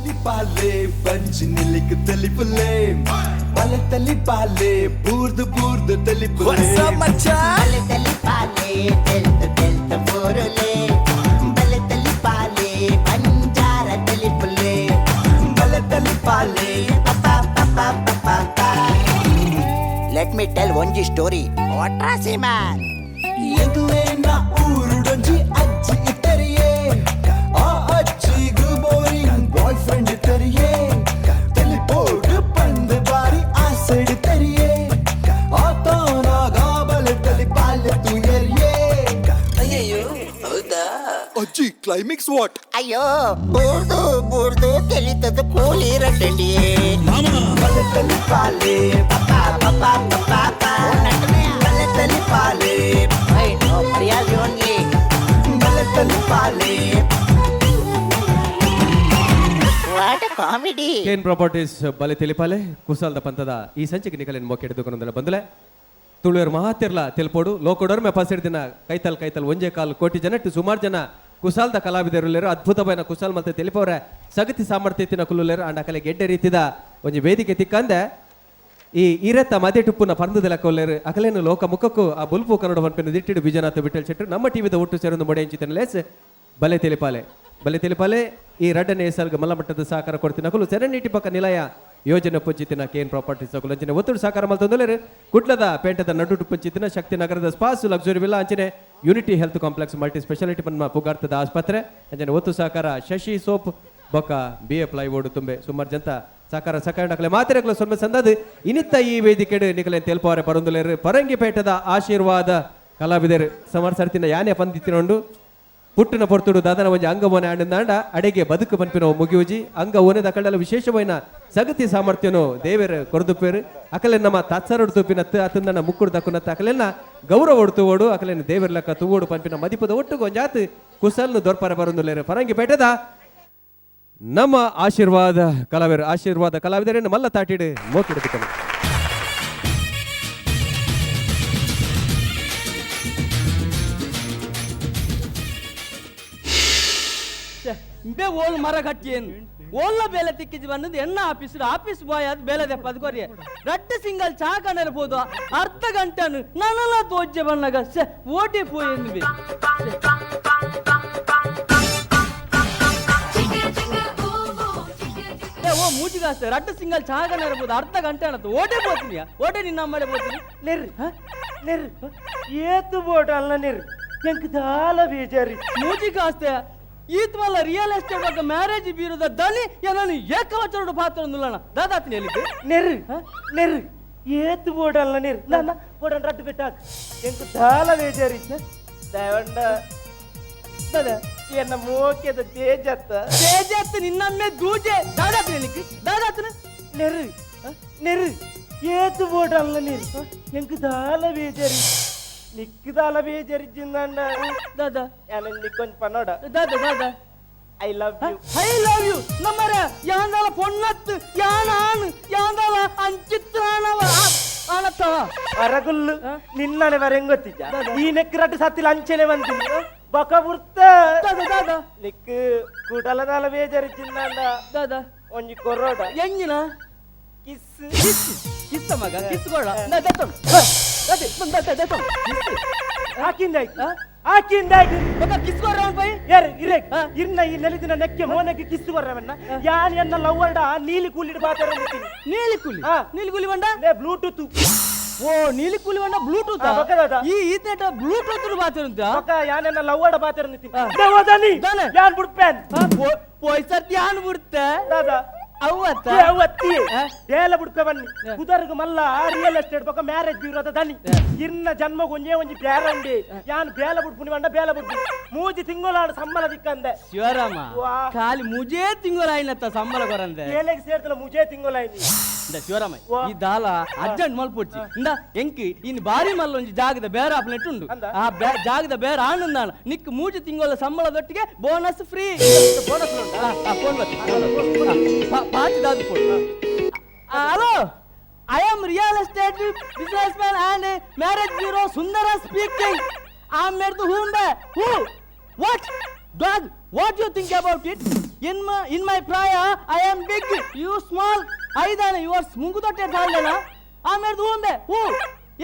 ತೆಲಿಪಾಲೆ ಪಂಚಿ ನಿಲಿಕ್ ತೆಲಿಪುಲೆ ಬಲೆ ತೆಲಿಪಾಲೆ ಬೂರ್ದು ಬೂರ್ದು ತೆಲಿಪುಲೆ ಬಲೆ ತಲಿಪಾಲೆ ತೆಲ್ತ ತೆಲ್ತ ಬೋರುಲೆ ಬಲೆ ತಲಿಪಾಲೆ ಬಂಜಾರ ತಲಿಪುಲೆ ಬಲೆ ತೆಲಿಪಾಲೆ ಪಪ ಪಪ ಪಪ. Let me tell ಒಂಜಿ ಸ್ಟೋರಿ ವಾಟ್ರಾಸಿ ಮ್ಯಾನ್. ಎಂಕ್ಲೇನ ಊರುಡೊಂಜಿ ಅಜ್ಜಿ ಇತ್ತರಿಯೇ, ಆ ಅಜ್ಜಿಗು boring boy friend ಇತ್ತರಿಯೇ. ತೆಲಿಪೋಡು ಪಂದ್ ಬಾರಿ ಆಸೆಡ್ ತೆರಿಯೇ, ಆತನಾಗ ಬಲೆ ತೆಲಿಪಾಲೆ ತುಯರಿಯೇ. ಅಜ್ಜಿ, ಕ್ಲೈಮ್ಯಾಕ್ಸ್ what? ಅಯ್ಯೋ, ಬೂರ್ದು ಬೂರ್ದು ತೆಲಿತದ ಕೂಲಿ ರಟ್ಟಂಡಿ. ಬಲೆ ತೆಲಿಪಾಲೆ ಪಪ ಪಪ ಪಪ. ಬಲೆ ತೆಲಿಪಾಲೆ ಮರ್ಯಾದೆ ಓನ್ಲಿ. ಬಲೆ ತೆಲಿಪಾಲೆ. What comedy! Kane properties ಬಲೆ ತೆಲಿಪಾಲೆ ಕುಸಾಲ್ದ ಪಂತದ ಈ ಸಂಚಿಕೆ ನಿಕಲಿನ ಮೊಕ್ಕೆಡ್ ದುಕಾನದಲ್ಲ ಬಂದಲೆ ತುಳುವರು ಮಹಾತಿರ್ಲ ತೆಲ್ಪೋಡು ಲೋಕೋಡೋರ್ ಮೆ ದಿನ ಕೈತಲ್ ಕೈತಲ್ ಒಂಜೇ ಕಾಲು ಕೋಟಿ ಜನಟ್ಟು ಸುಮಾರು ಜನ ಕುಸಾಲ್ದ ಕಲಾವಿದರುಲ್ಲೇರು. ಅದ್ಭುತವಾದ ಕುಸಾಲ್ ಮತ್ತೆ ತೆಲಿಪವರ ಸಗತಿ ಸಾಮರ್ಥ್ಯ ತಿನ್ನ ಕುಲ್ಲುಲೇರು. ಅಂಡ್ ಅಕಲೆ ಗೆಡ್ಡೆ ರೀತಿದ ಒಂಜಿ ವೇದಿಕೆ ತಿಕ್ಕಂದೆ ಈ ಇರೆತ್ತ ಮದೆಟುಪ್ಪುನ ಪಂದದ ಕೊಲ್ಲೇರು. ಅಕಲೇನು ಲೋಕ ಮುಖಕ್ಕೂ ಆ ಬುಲ್ಪು ಕನ್ನಡ ಪನ್ಪಿನ ದಿಟ್ಟಿಡು ವಿಜಯನಾಥ ವಿಠಲ್ ಶೆಟ್ಟರು ನಮ್ಮ ಟಿವಿದ ಒಟ್ಟು ಸೇರೊಂದು ಮೊಡೆ ಲೇಸ್ ಬಲೆ ತೆಲಿಪಾಲೆ ಬಲೆ ತೆಲಿಪಾಲೆ ಈ ರಡ್ಡನೇ ಸಾಲ್ಗೆ ಮಲ್ಲಮಟ್ಟದ ಸಹಕಾರ ಕೊಡ್ತೀನಿ ಅಕಲು ಸೆರೆನೀಟಿ ಪಕ್ಕ ನಿಲಯ ಯೋಜನೆ ಪುಂಚಿತಿನ K N properties ಅಕಲು ಅಂಚನೆ ಒತ್ತಡು ಸಹಕಾರ ಮಲ್ತೊಂದಲೇರು. ಕುಡ್ಲದ ಪೇಂಟದ ನಡುಟು ಪುಂಚಿತಿನ ಶಕ್ತಿ ನಗರದ ಸ್ಪಾಸ್ ಲಕ್ಸುರಿ ವಿಲ್ಲಾ ಅಂಚನೆ unity health complex multi speciality ಪನ್ಮ ಪುಗಾರ್ತದ ಆಸ್ಪತ್ರೆ ಅಂಚನೆ ಒತ್ತು ಸಹಕಾರ ಶಶಿ ಸೋಪ್ ಬೊಕ್ಕ B A plywood ತುಂಬೆ ಸುಮಾರು ಜಂತ ಸಹಕಾರ ಸಕಾರಣಕಲೆ ಮಾತಿರಕಲ ಸೊನ್ನೆ ಸಂದದು. ಇನಿತ್ತ ಈ ವೇದಿಕೆಡು ನಿಕಲೆ ತೆಲ್ಪವರೆ ಪರಂದುಲೇರು ಪರಂಗಿಪೇಟದ ಆಶೀರ್ವಾದ ಕಲಾವಿದರು ಸಮರ್ ಸರ್ತಿನ ಯಾನೆ ಪಂದಿತ್ತಿನೊಂಡು ಪುಟ್ಟನ ಪೊರ್ತುಡು ದಾದನ ಒಂಜಿ ಅಂಗವನ ಆಂಡ ಅಡೆಗೆ ಬದುಕು ಪನ್ಪಿನ ಮುಗಿಯುಜಿ ಅಂಗ ಓನೆದ ಅಕಂಡಲ ವಿಶೇಷವೈನ ಸಗತಿ ಸಾಮರ್ಥ್ಯನು ದೇವೆರ್ ಕೊರದುಪೇರು. ಅಕಲೆ ನಮ್ಮ ತತ್ಸರಡು ತುಪ್ಪಿನತ್ತು ಅತಂದನ ಮುಕ್ಕುಡು ದಕ್ಕುನತ್ತು ಅಕಲೆನ್ನ ಗೌರವ ಒಡ್ತುವೋಡು ಅಕಲೆನ ದೇವೆರ್ ಲೆಕ್ಕ ತೂವೋಡು ಪನ್ಪಿನ ಮದಿಪದ ಒಟ್ಟುಗು ಒಂಜಾತ್ ಕುಸಲ್ನು ದೊರ್ಪರ ಬರಂದುಲೇರು ಪರಂಗಿಪೇಟದ ನಮ್ಮ ಆಶೀರ್ವಾದ ಕಲಾವಿದರು. ಆಶೀರ್ವಾದ ಕಲಾವಿದರನ್ನು ಮಲ್ಲ ತಾಟಿಡು ಮೋಕಿಡಬೇಕು. ಬೇ ಓಲ್ ಮರ ಕಟ್ಟಿಯೇನು ಓಲ್ಲ ಬೇಲೆ ತಿಕ್ಕಿದ್ ಬಂದದ್ದು ಎನ್ನ ಆಫೀಸ್ ಆಫೀಸ್ ಬಾಯ್ ಅದು ಬೇಲೆ ದೆಪ್ಪದು ಕೊರಿಯ ರಡ್ಡು ಸಿಂಗಲ್ ಚಾ ಕಣರ್ಬೋದು ಅರ್ಧ ಗಂಟೆನು ನಾನೆಲ್ಲ ತೋಜ್ಜೆ ಬಣ್ಣಗ ಸೆ ಓಟಿ ಪೋಯೆಂದು ಬೇ. ಏ, ಓ ಮೂಜಿಗಾಸ್ತೆ ರಡ್ಡು ಸಿಂಗಲ್ ಚಾ ಕಣರ್ಬೋದು ಅರ್ಧ ಗಂಟೆ ಅನ್ನತ್ತು ಓಟೆ ಪೋತೀನಿ ಓಟೆ ನಿನ್ನ ಅಮ್ಮಡೆ ಪೋತೀನಿ. ನೆರ್ ನೆರ್ ಏತು ಬೋಟ ಅಲ್ಲ ನೆರ್ ಎಂಕ್ ದಾಲ ಬೇಜಾರಿ. ಮೂಜಿಗಾಸ್ತೆ ಈತ್ ಮಲ್ಲ ರಿಯಲ್ ಎಸ್ಟೇಟ್ ಬಗ್ಗೆ ಮ್ಯಾರೇಜ್ ಬೀರದ ದನಿ ಏನನು ಏಕವಚನಡು ಪಾತ್ರ ನುಲ್ಲಣ ದಾದಾತಿನಿ ಎಲ್ಲಿಗೆ. ನೆರ್ ನೆರ್ ಏತು ಬೋಟ ಅಲ್ಲ ನೆರ್ ನನ್ನ ಬೋಟನ್ ರಟ್ಟು ಬಿಟ್ಟಾಕ್ ಎಂಕ್ ದಾಲ ಬೇಜಾರಿ ದಯವಂಡ ದಾದಾ ಎನ್ನ ಮೋಕ್ಯದ ತೇಜತ್ತ. ತೇಜತ್ ನಿನ್ನಮ್ಮೆ ದೂಜೆ ದಾದಾತಿನಿ ಎಲ್ಲಿಗೆ ದಾದಾತನ. ನೆರ್ ನೆರ್ ಏತು ಬೋಟ ಅಲ್ಲ ನೆರ್ ಎಂಕ್ ದಾಲ ಬೇಜಾರಿ ನಿಕ್ ದಾಲ ಬೇಜಾರಿ ಜಿಂದಣ್ಣ. ದಾದಾ ನಿಕ್ಕೊಂಜ್ ಪನ್ನೋಡ. ದಾದಾ ದಾದಾ. I love you. I love you ನಮ್ಮರ ಯಾಂದಾಲ ಪೊನ್ನತ್ತು ಯಾನ ಆನು ಯಾಂದಾಲ ಅಂಚಿತ್ರಾಣವ ಆಣತ್ತವ. ಅರಗುಲ್ಲು ನಿನ್ನನೆ ವರೆಂಗೊತ್ತಿದ್ದ ಈ ನೆಕ್ ರಟ್ಟು ಸತ್ತಿಲ್ಲ ಅಂಚೆನೆ ಬಂತೀನಿ ಬಕ ಬುರ್ತ. ದಾದಾ ದಾದಾ. ನಿಕ್ ಕುಡಲದಾಲ ಬೇಜಾರಿ ಚಿನ್ನಂಡ. ದಾದಾ. ಒಂಜಿ ಕೊರೋಡ. ಎಂಗಿನ ಕಿಸ್. ಕಿಸ್ ಕಿಸ್ಸ ಮಗ ಕಿಸ್ ಕೊಡ ಹಾಕಿಂದ ಆಯ್ತು ಹಾಕಿಂದ ಆಯ್ತು. ಮಗ ಕಿಸ್ ಕೊಡ್ರ ಅವ್ನ್ ಪೈ. ಯಾರು ಇರೇ ಹಾ. ಇರ್ನ ಈ ನೆಲದಿನ ನೆಕ್ಕೆ ಮೋನಕ್ಕೆ ಕಿಸ್ ಕೊರ್ರವನ್ನ ಯಾನ್ ಎನ್ನ ಲವ್ವರ್ಡ ನೀಲಿ ಕೂಲಿಡ್ ಬಾತರ. ನೀಲಿ ಕೂಲಿ. ಹಾ. ನೀಲಿ ಕೂಲಿ ಬಂಡ. ಬ್ಲೂಟೂತ್. ಓ ನೀಲಿ ಕೂಲಿ ಬಂಡ ಬ್ಲೂಟೂತ್. ಹಾ, ಬೊಕ್ಕ ದಾದ? ಈ ಈತನೇಟ ಬ್ಲೂಟೂತ್ ಬಾತಿರುಂತ. ಬೊಕ್ಕ ಯಾನೆನ್ನ ಲವ್ವರ್ಡ ಬಾತರ. ಹಾ. ದಾನೆ? ಯಾನ್ ಬುಡ್ಪೇನ್. ಪೊಯ್ಸರ್ತಿ ಯಾನ್ ಬಿಡ್ತೆ. ದಾದಾ. ಅವ್ವತ್ತ. ಏ ಅವ್ವತ್ತಿ. ಆ? ದೇಲ ಬುಡ್ಪೆ ಬನ್ನಿ. ಆ. ಕುದರ್ಗು ಮಲ್ಲ ರಿಯಲ್ ಎಸ್ಟೇಟ್ ಪಕ್ಕ ಮ್ಯಾರೇಜ್ ಬ್ಯೂರೋದ ದನಿ ಇನ್ನ ಜನ್ಮಗ್ ಒಂಜೇ ಒಂಜಿ ಬ್ಯಾರಂಡಿ ಯಾನ್ ಬೇಲ ಬುಡ್ಪುನಿ ಬಂಡ ಬೇಲ ಬುಡ್ಪುನಿ ಮೂಜಿ ತಿಂಗಳಾಡು ಸಂಬಳ ದಿಕ್ಕಂದೆ. ಶಿವರಾಮ. ವಾ. ಖಾಲಿ ಮುಜೇ ತಿಂಗಳಾಯಿನತ್ತ ಸಂಬಳ ಕೊರಂದೆ. ಏಲೆಗ್ ಸೇರ್ತಲ ಮುಜೇ ತಿಂಗಳಾಯ್ನಿ. ಇಂದ ಶಿವರಾಮ. ವಾ. ಈ ದಾಲ ಅರ್ಜೆಂಟ್ ಮಲ್ಪೊಡ್ಚಿ ಇಂದ ಎಂಕ್ ಇನ್ ಬಾರಿ ಮಲ್ಲ ಒಂಜಿ ಜಾಗದ ಬೇರೆ ಆಪ್ಲೆಟ್ ಉಂಡು. ಅಂದ? ಆ ಜಾಗದ ಬೇರೆ ಆನಂದಾನ ನಿಕ್ ಮೂಜಿ ತಿಂಗಳ ಸಂಬಳದೊಟ್ಟಿಗೆ bonus free. Bonus. Phone ಪಾಚಿ Dadu phone. Hello, I am real estate business man and marriage bureau Sundara speaking. I made the whom who what dog what you think about it? In my ಪ್ರಾಯ I am big, you small. ಐದಾನೆ yours ಮುಂಗುದೊಟ್ಟೆ ತಾಳ್ದನ ಆಮೇಲೆ ಹೂಂಬೆ ಹೂ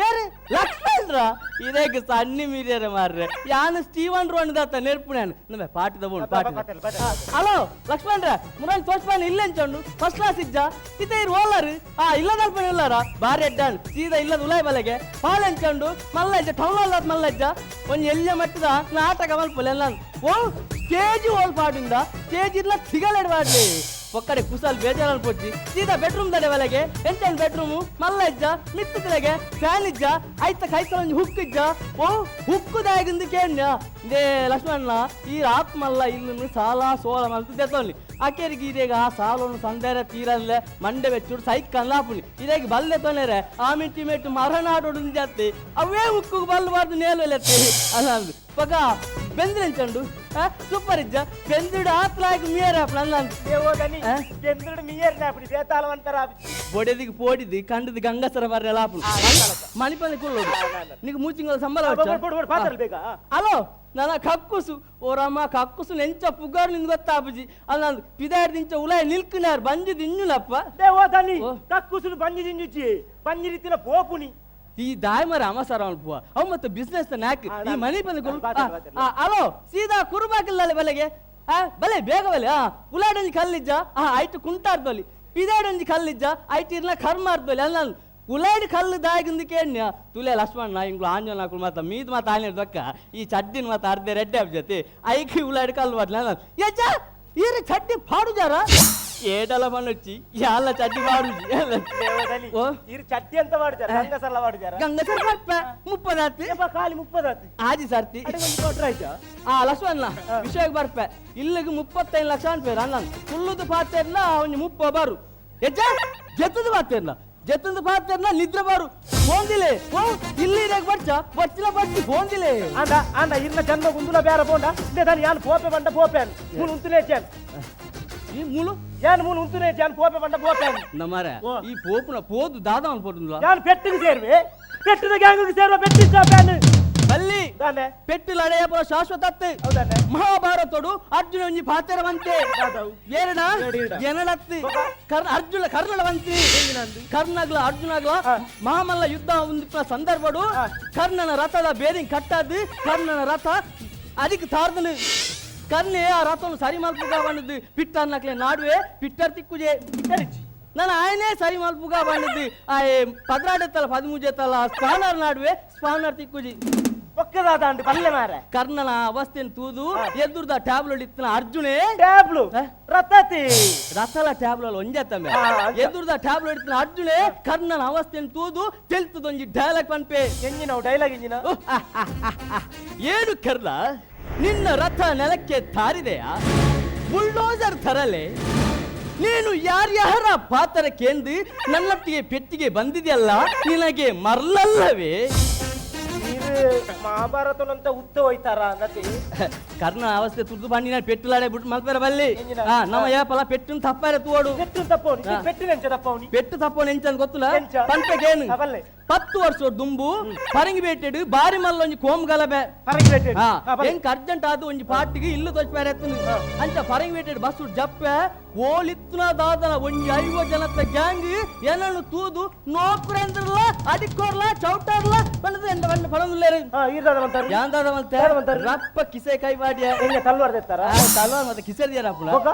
ಏರು ಲಕ್ಷ್ಮೇಂದ್ರ ಇದೇಗ ಸಣ್ಣ ಮೀರಿಯರ ಮಾರ್ರೆ ಯಾನು Steven Ron ದಾತ ನೆರ್ಪು ನಾನು ನಮ್ಮ ಪಾಟಿದ ಬೋಣು ಪಾಟಿ. ಹಲೋ ಲಕ್ಷ್ಮಣ್ರ ಮುರಾನ್ ತೋಚ್ಪಾನ ಇಲ್ಲ ಅಂಚೊಂಡು ಫಸ್ಟ್ ಕ್ಲಾಸ್ ಇಜ್ಜ ಇತ್ತ ಇರು ಓಲಾರು ಆ ಇಲ್ಲದಲ್ಪ ಇಲ್ಲಾರ ಬಾರಿ ಅಡ್ಡಾನ್ ಸೀದಾ ಇಲ್ಲದ ಉಲಾಯ್ ಬಲೆಗೆ ಪಾಲ್ ಅಂಚೊಂಡು ಮಲ್ಲಜ್ಜ ಟೌನ್ ಅಲ್ಲಾದ ಮಲ್ಲಜ್ಜ ಒಂಜಿ ಎಲ್ಲ ಮಟ್ಟದ ನಾಟಕ ಮಲ್ಪಲೆ ಎಲ್ಲ ಓ ಸ್ಟೇಜ್ ಓಲ್ ಪಾಡಿಂದ ಸ್ಟೇಜ್ ಇಲ್ಲ ಸಿಗಲೆಡ್ ಮಾಡ್ಲಿ ಒಕ್ಕಡೆ ಕುಸಲ್ ಬೇಜಾರಲ್ಲಿ ಪೊಚ್ಚಿ ಸೀದಾ ಬೆಡ್ರೂಮ್ ದಡೆ ಒಳಗೆ ಎಂಚನ್ ಬೆಡ್ರೂಮು ಮಲ್ಲಜ್ಜ ಮಿತ್ತದಲೆಗೆ ಫ್ಯಾನ್ ಇಜ್ಜ ಐತ ಕೈತಲ ಒಂಜಿ ಹುಕ್ ಇಜ್ಜ ಓ ಹುಕ್ಕುದಾಗಿಂದು ಕೇಣ್ಯ they Lakshmana ಈ ಆತ್ಮಲ್ಲ ಇಲ್ಲನ್ನು ಸಾಲ ಸೋಲ ಮಲ್ತು ದೆತ್ತೊನ್ಲಿ ಅಕೇರಿಗೆ ಇದೇಗ ಆ ಸಾಲನ್ನು ಸಂದೇರ ತೀರಲ್ಲೇ ಮಂಡೆ ಬೆಚ್ಚುಡು ಸೈಕಲ್ ಆಪುನಿ ಇದೇಗ ಬಲ್ಲೆ ತೊನೆರೆ ಆ ಮಿಟ್ಟಿ ಮೆಟ್ಟು ಮರನಾಡೋಡು ಜಾತಿ ಅವೇ ಹುಕ್ಕು ಬಲ್ಬಾರ್ದು ನೇಲು ಅಲ್ಲ ಪಗ ಬೆಂದ್ರೆಂಚಂಡು ಸೂಪರ್ ಇಜ್ಜ ಬೆಂದುಡು ಆತ್ಲಾಗ ಮೀರ ಅಲ್ಲ ಬೆಂದುಡು ಮೀಯರ್ ನಾಪುಡಿ ಬೇತಾಳ ಅಂತಾರ ಬೊಡೆದಿಗೆ ಪೋಡಿದ್ದು ಕಂಡದ ಗಂಗಸರ ಬರ್ರೆಲ್ಲ ಆಪುನು ಮಣಿಪಂದಿ ಕುಳ್ಳೋಡು ನೀకు ಮೂಚಿಂಗಲ ಸಂಬಳ ಹಲೋ ನನ್ನ ಕಕ್ಕುಸು ಓ ರಮ್ಮ ಕಕ್ಕುಸು ನೆಂಚ ಪುಗಾರು ನಿಂದು ಗೊತ್ತಾಪುಜಿ ಅಲ್ಲ ಪಿದಾರ್ ದಿಂಚ ಉಲಾಯ್ ನಿಲ್ಕುನಾರ್ ಬಂಜಿ ದಿಂಜುಲಪ್ಪ ಓ ದನಿ ಕಕ್ಕುಸುನು ಬಂಜಿ ದಿಂಜುಚಿ ಬಂಜಿ ರೀತಿನ ಪೋಪುನಿ ಈ ದಾಯ್ ಮರ ಅಮಸರ ಅನ್ಪುವ ಅವ್ ಮತ್ತೆ ಬಿಸ್ನೆಸ್ ನಾಕ್ ಈ ಮನಿ ಬಂದು ಹಲೋ ಸೀದಾ ಕುರುಬಾಕಿಲ್ಲ ಬಲೆಗೆ ಬಲೆ ಬೇಗ ಬಲೆ ಆ ಉಲಾಡೊಂಜಿ ಕಲ್ಲಿಜ್ಜ ಆ ಐಟು ಕುಂಟಾರ್ದೊಲಿ ಪಿದಾಡೊಂಜಿ ಕಲ್ಲಿಜ್ಜ ಐಟು ಇರ್ಲ ಕರ್ಮಾರ್ದೊಲಿ ಅಲ್ಲ ಉಲಾಡಿ ಕಲ್ಲು ದಾಗಿಂದು ಕೇಣ್ಯ ತುಲೆ ಲಕ್ಷ್ಮಣ ಇಂಗ್ಲು ಆಂಜನ ಹಾಕುಲು ಮಾತ ಮೀದ್ ಮಾತ ಆನೆ ದೊಕ್ಕ ಈ ಚಡ್ಡಿನ ಮಾತ ಅರ್ಧ ರೆಡ್ಡೆ ಅಬ್ ಜೊತೆ ಐಕಿ ಉಲಾಡಿ ಕಲ್ಲು ಬದ್ಲ ಯಜ್ಜ ಈರ ಚಡ್ಡಿ ಪಾಡುಜಾರ ಏಡಲ ಮನೊಚ್ಚಿ ಯಾಲ ಚಡ್ಡಿ ಪಾಡುಜಿ ಇರು ಚಡ್ಡಿ ಅಂತ ಮಾಡುಜಾರ ಗಂಗಸರ್ಲ ಮಾಡುಜಾರ ಗಂಗಸರ್ ಬರ್ಪ ಮುಪ್ಪದಾತಿ ಖಾಲಿ ಮುಪ್ಪದಾತಿ ಆಜಿ ಸರ್ತಿ ಆ ಲಕ್ಷ್ಮಣ ವಿಷಯಕ್ಕೆ ಬರ್ಪ ಇಲ್ಲಿಗೆ 35 ಲಕ್ಷ ಅನ್ಪೇರ ಅಲ್ಲ ಕುಲ್ಲುದು ಪಾತೆರ್ಲ ಒಂಜಿ ಮುಪ್ಪ ಬಾರು ಎಜ್ಜ ಜತ್ತದ ಪಾತೆರ್ಲ ಜತ್ತದ ಪಾತೆರ್ಲ ನಿದ್ರೆ ಬಾರು ಫೋನ್ದಿಲೆ ಓ ಇಲ್ಲಿ ಬಚ್ಚ ಬಚ್ಚಿನ ಬಚ್ಚಿ ಫೋನ್ದಿಲೆ ಅಂದ ಅಂದ ಇರ್ನ ಜನ್ಮ ಗುಂದುಲ ಬೇರೆ ಬೋಂಡ ಇಂದೆ ಯಾನ್ ಪೋಪೆ ಬಂಡ ಪೋಪೆ ಮೂಲು ಉಂತುನೇ ಚಾನ್ ಈ ಮೂಲು ಯಾನ್ ಮೂಲು ಉಂತುನೇ ಚಾನ್ ಪೋಪೆ ಬಂಡ ಪೋಪೆ ನಮ್ಮರ ಈ ಪೋಪುನ ಪೋದು ದಾದ ಪೋಟುಂದ್ಲ ಯಾನ್ ಪೆಟ್ಟಿಗೆ ಸೇರುವೆ ಪೆಟ್ಟಿದ ಗ್ಯಾಂಗ್ ಸೇರುವ ಪೆಟ್ಟಿ ಸ್ಟಾಪ್ ಬಲ್ಲಿ ಪೆಟ್ಟು ಲಡೆಯಪುರ ಶಾಶ್ವತತ್ತೆ ಮಹಾಭಾರತೋಡು ಅರ್ಜುನ ಒಂಜಿ ಪಾತೆರವಂತೆ ಏರಣ ಜನಡತ್ತಿ ಅರ್ಜುನ ಕರ್ಣವಂತಿ ಕರ್ಣಗ್ಲ ಅರ್ಜುನಗ್ಲ ಮಹಾಮಲ್ಲ ಯುದ್ಧ ಒಂದು ಸಂದರ್ಭಡು ಕರ್ಣನ ರಥದ ಬೇರಿಂಗ್ ಕಟ್ಟದು ಕರ್ಣನ ರಥ ಅದಕ್ಕೆ ತಾರ್ದನು ಕರ್ಣೆ ಆ ರಥವನ್ನು ಸರಿ ಮಲ್ಪುಗ ಬಂದದ್ದು ಪಿಟ್ಟರ್ನಕ್ಲೆ ನಾಡುವೆ ಪಿಟ್ಟರ್ ತಿಕ್ಕುಜೆ ನಾನು ఆయనే ಸರಿ ಮಲ್ಪುಗ ಬಂದದ್ದು ಆ 12 13 ಸ್ಪಾನರ್ ನಾಡುವೆ ಸ್ಪಾನರ್ ತಿಕ್ಕುಜಿ ಒಕ್ಕದಾದ ಪಲ್ಲೆ ಮಾರ ಕರ್ಣನ ಅವಸ್ಥೆಯನ್ನು ತೂದು ಎದುರ್ದ ಟ್ಯಾಬ್ಲೆಟ್ ಇತ್ತಿನ ಅರ್ಜುನೇ ಟ್ಯಾಬ್ಲು ರಥತಿ ರಥಲ ಟ್ಯಾಬ್ಲಲ್ಲಿ ಒಂಜತ್ತಂಬೆ ಎದುರ್ದ ಟ್ಯಾಬ್ಲೆಟ್ ಇತ್ತಿನ ಅರ್ಜುನೇ ಕರ್ಣನ ಅವಸ್ಥೆಯನ್ನು ತೂದು ತೆಲ್ತದೊಂಜಿ ಡೈಲಾಗ್ ಪನ್ಪೆ ಎಂಜಿನ ಡೈಲಾಗ್ ಎಂಜಿನ ಏನು ಕರ್ಣ ನಿನ್ನ ರಥ ನೆಲಕ್ಕೆ ತಾರಿದೆಯಾ ಬುಲ್ಡೋಸರ್ ತರಲೆ ನೀನು ಯಾರ್ಯಾರ ಪಾತ್ರಕ್ಕೆಂದು ನನ್ನೊಟ್ಟಿಗೆ ಪೆಟ್ಟಿಗೆ ಬಂದಿದೆಯಲ್ಲ ನಿನಗೆ ಮರಲಲ್ಲವೇ ಮಹಾಭಾರತನಂತ ಉತ್ತ ಹೋಯ್ತಾರ ಅನ್ನತಿ ಕರ್ಣ ಅವಸ್ಥೆ ತುರ್ದು ಬಂಡಿ ನಾನು ಪೆಟ್ಟುಲಾಡೆ ಬಿಟ್ಟು ಮಲ್ಪೆರ ಬಲ್ಲಿ ನಮ್ಮ ಏಪಲ ಪೆಟ್ಟು ತಪ್ಪಾರೆ ತೋಡು ಪೆಟ್ಟು ತಪ್ಪವನಿ ಪೆಟ್ಟು ನೆಂಚ ತಪ್ಪವನಿ ಪೆಟ್ಟು ತಪ್ಪವನಿ ಎಂಚ ಗೊತ್ತಿಲ್ಲ ಪಂಪಗೇನು 10 ವರ್ಷ ದುಂಬು ಪರಂಗಿ ಬೇಟೆಡು ಬಾರಿ ಮಲ್ಲ ಒಂಜಿ ಕೋಮ್ ಗಲಭೆ ಎಂಕ್ ಅರ್ಜೆಂಟ್ ಆದ ಒಂಜಿ ಪಾಟಿಗೆ ಇಲ್ಲು ತೊಚ್ಪಾರೆ ಅಂಚ ಪರಂಗಿ ಬೇಟೆಡು ಬಸ್ ಜಪ್ಪೆ ಓಲಿತ್ನ ದಾದನ ಒಂಜಿ 50 ಜನತ್ತ ಗ್ಯಾಂಗ್ ಏನನ್ನು ತೂದು ನೋಕ್ರೇಂದ್ರಲ್ಲ ಅಡಿಕೋರ್ಲ ಚೌಟಾರ್ಲ ಬಂದದ ಎಂದ ಬಂದ ಪಡೊಂದುಲ್ಲೇರು ಯಾಂದಾದ ರಪ್ಪ ಕಿಸೆ ಕೈ ಬಾಡಿಯ ತಲ್ವಾರ್ ದೆತ್ತಾರ ತಲ್ವಾರ್ ಮತ್ತೆ ಕಿಸೆ ದಿಯರಪ್ಪಲ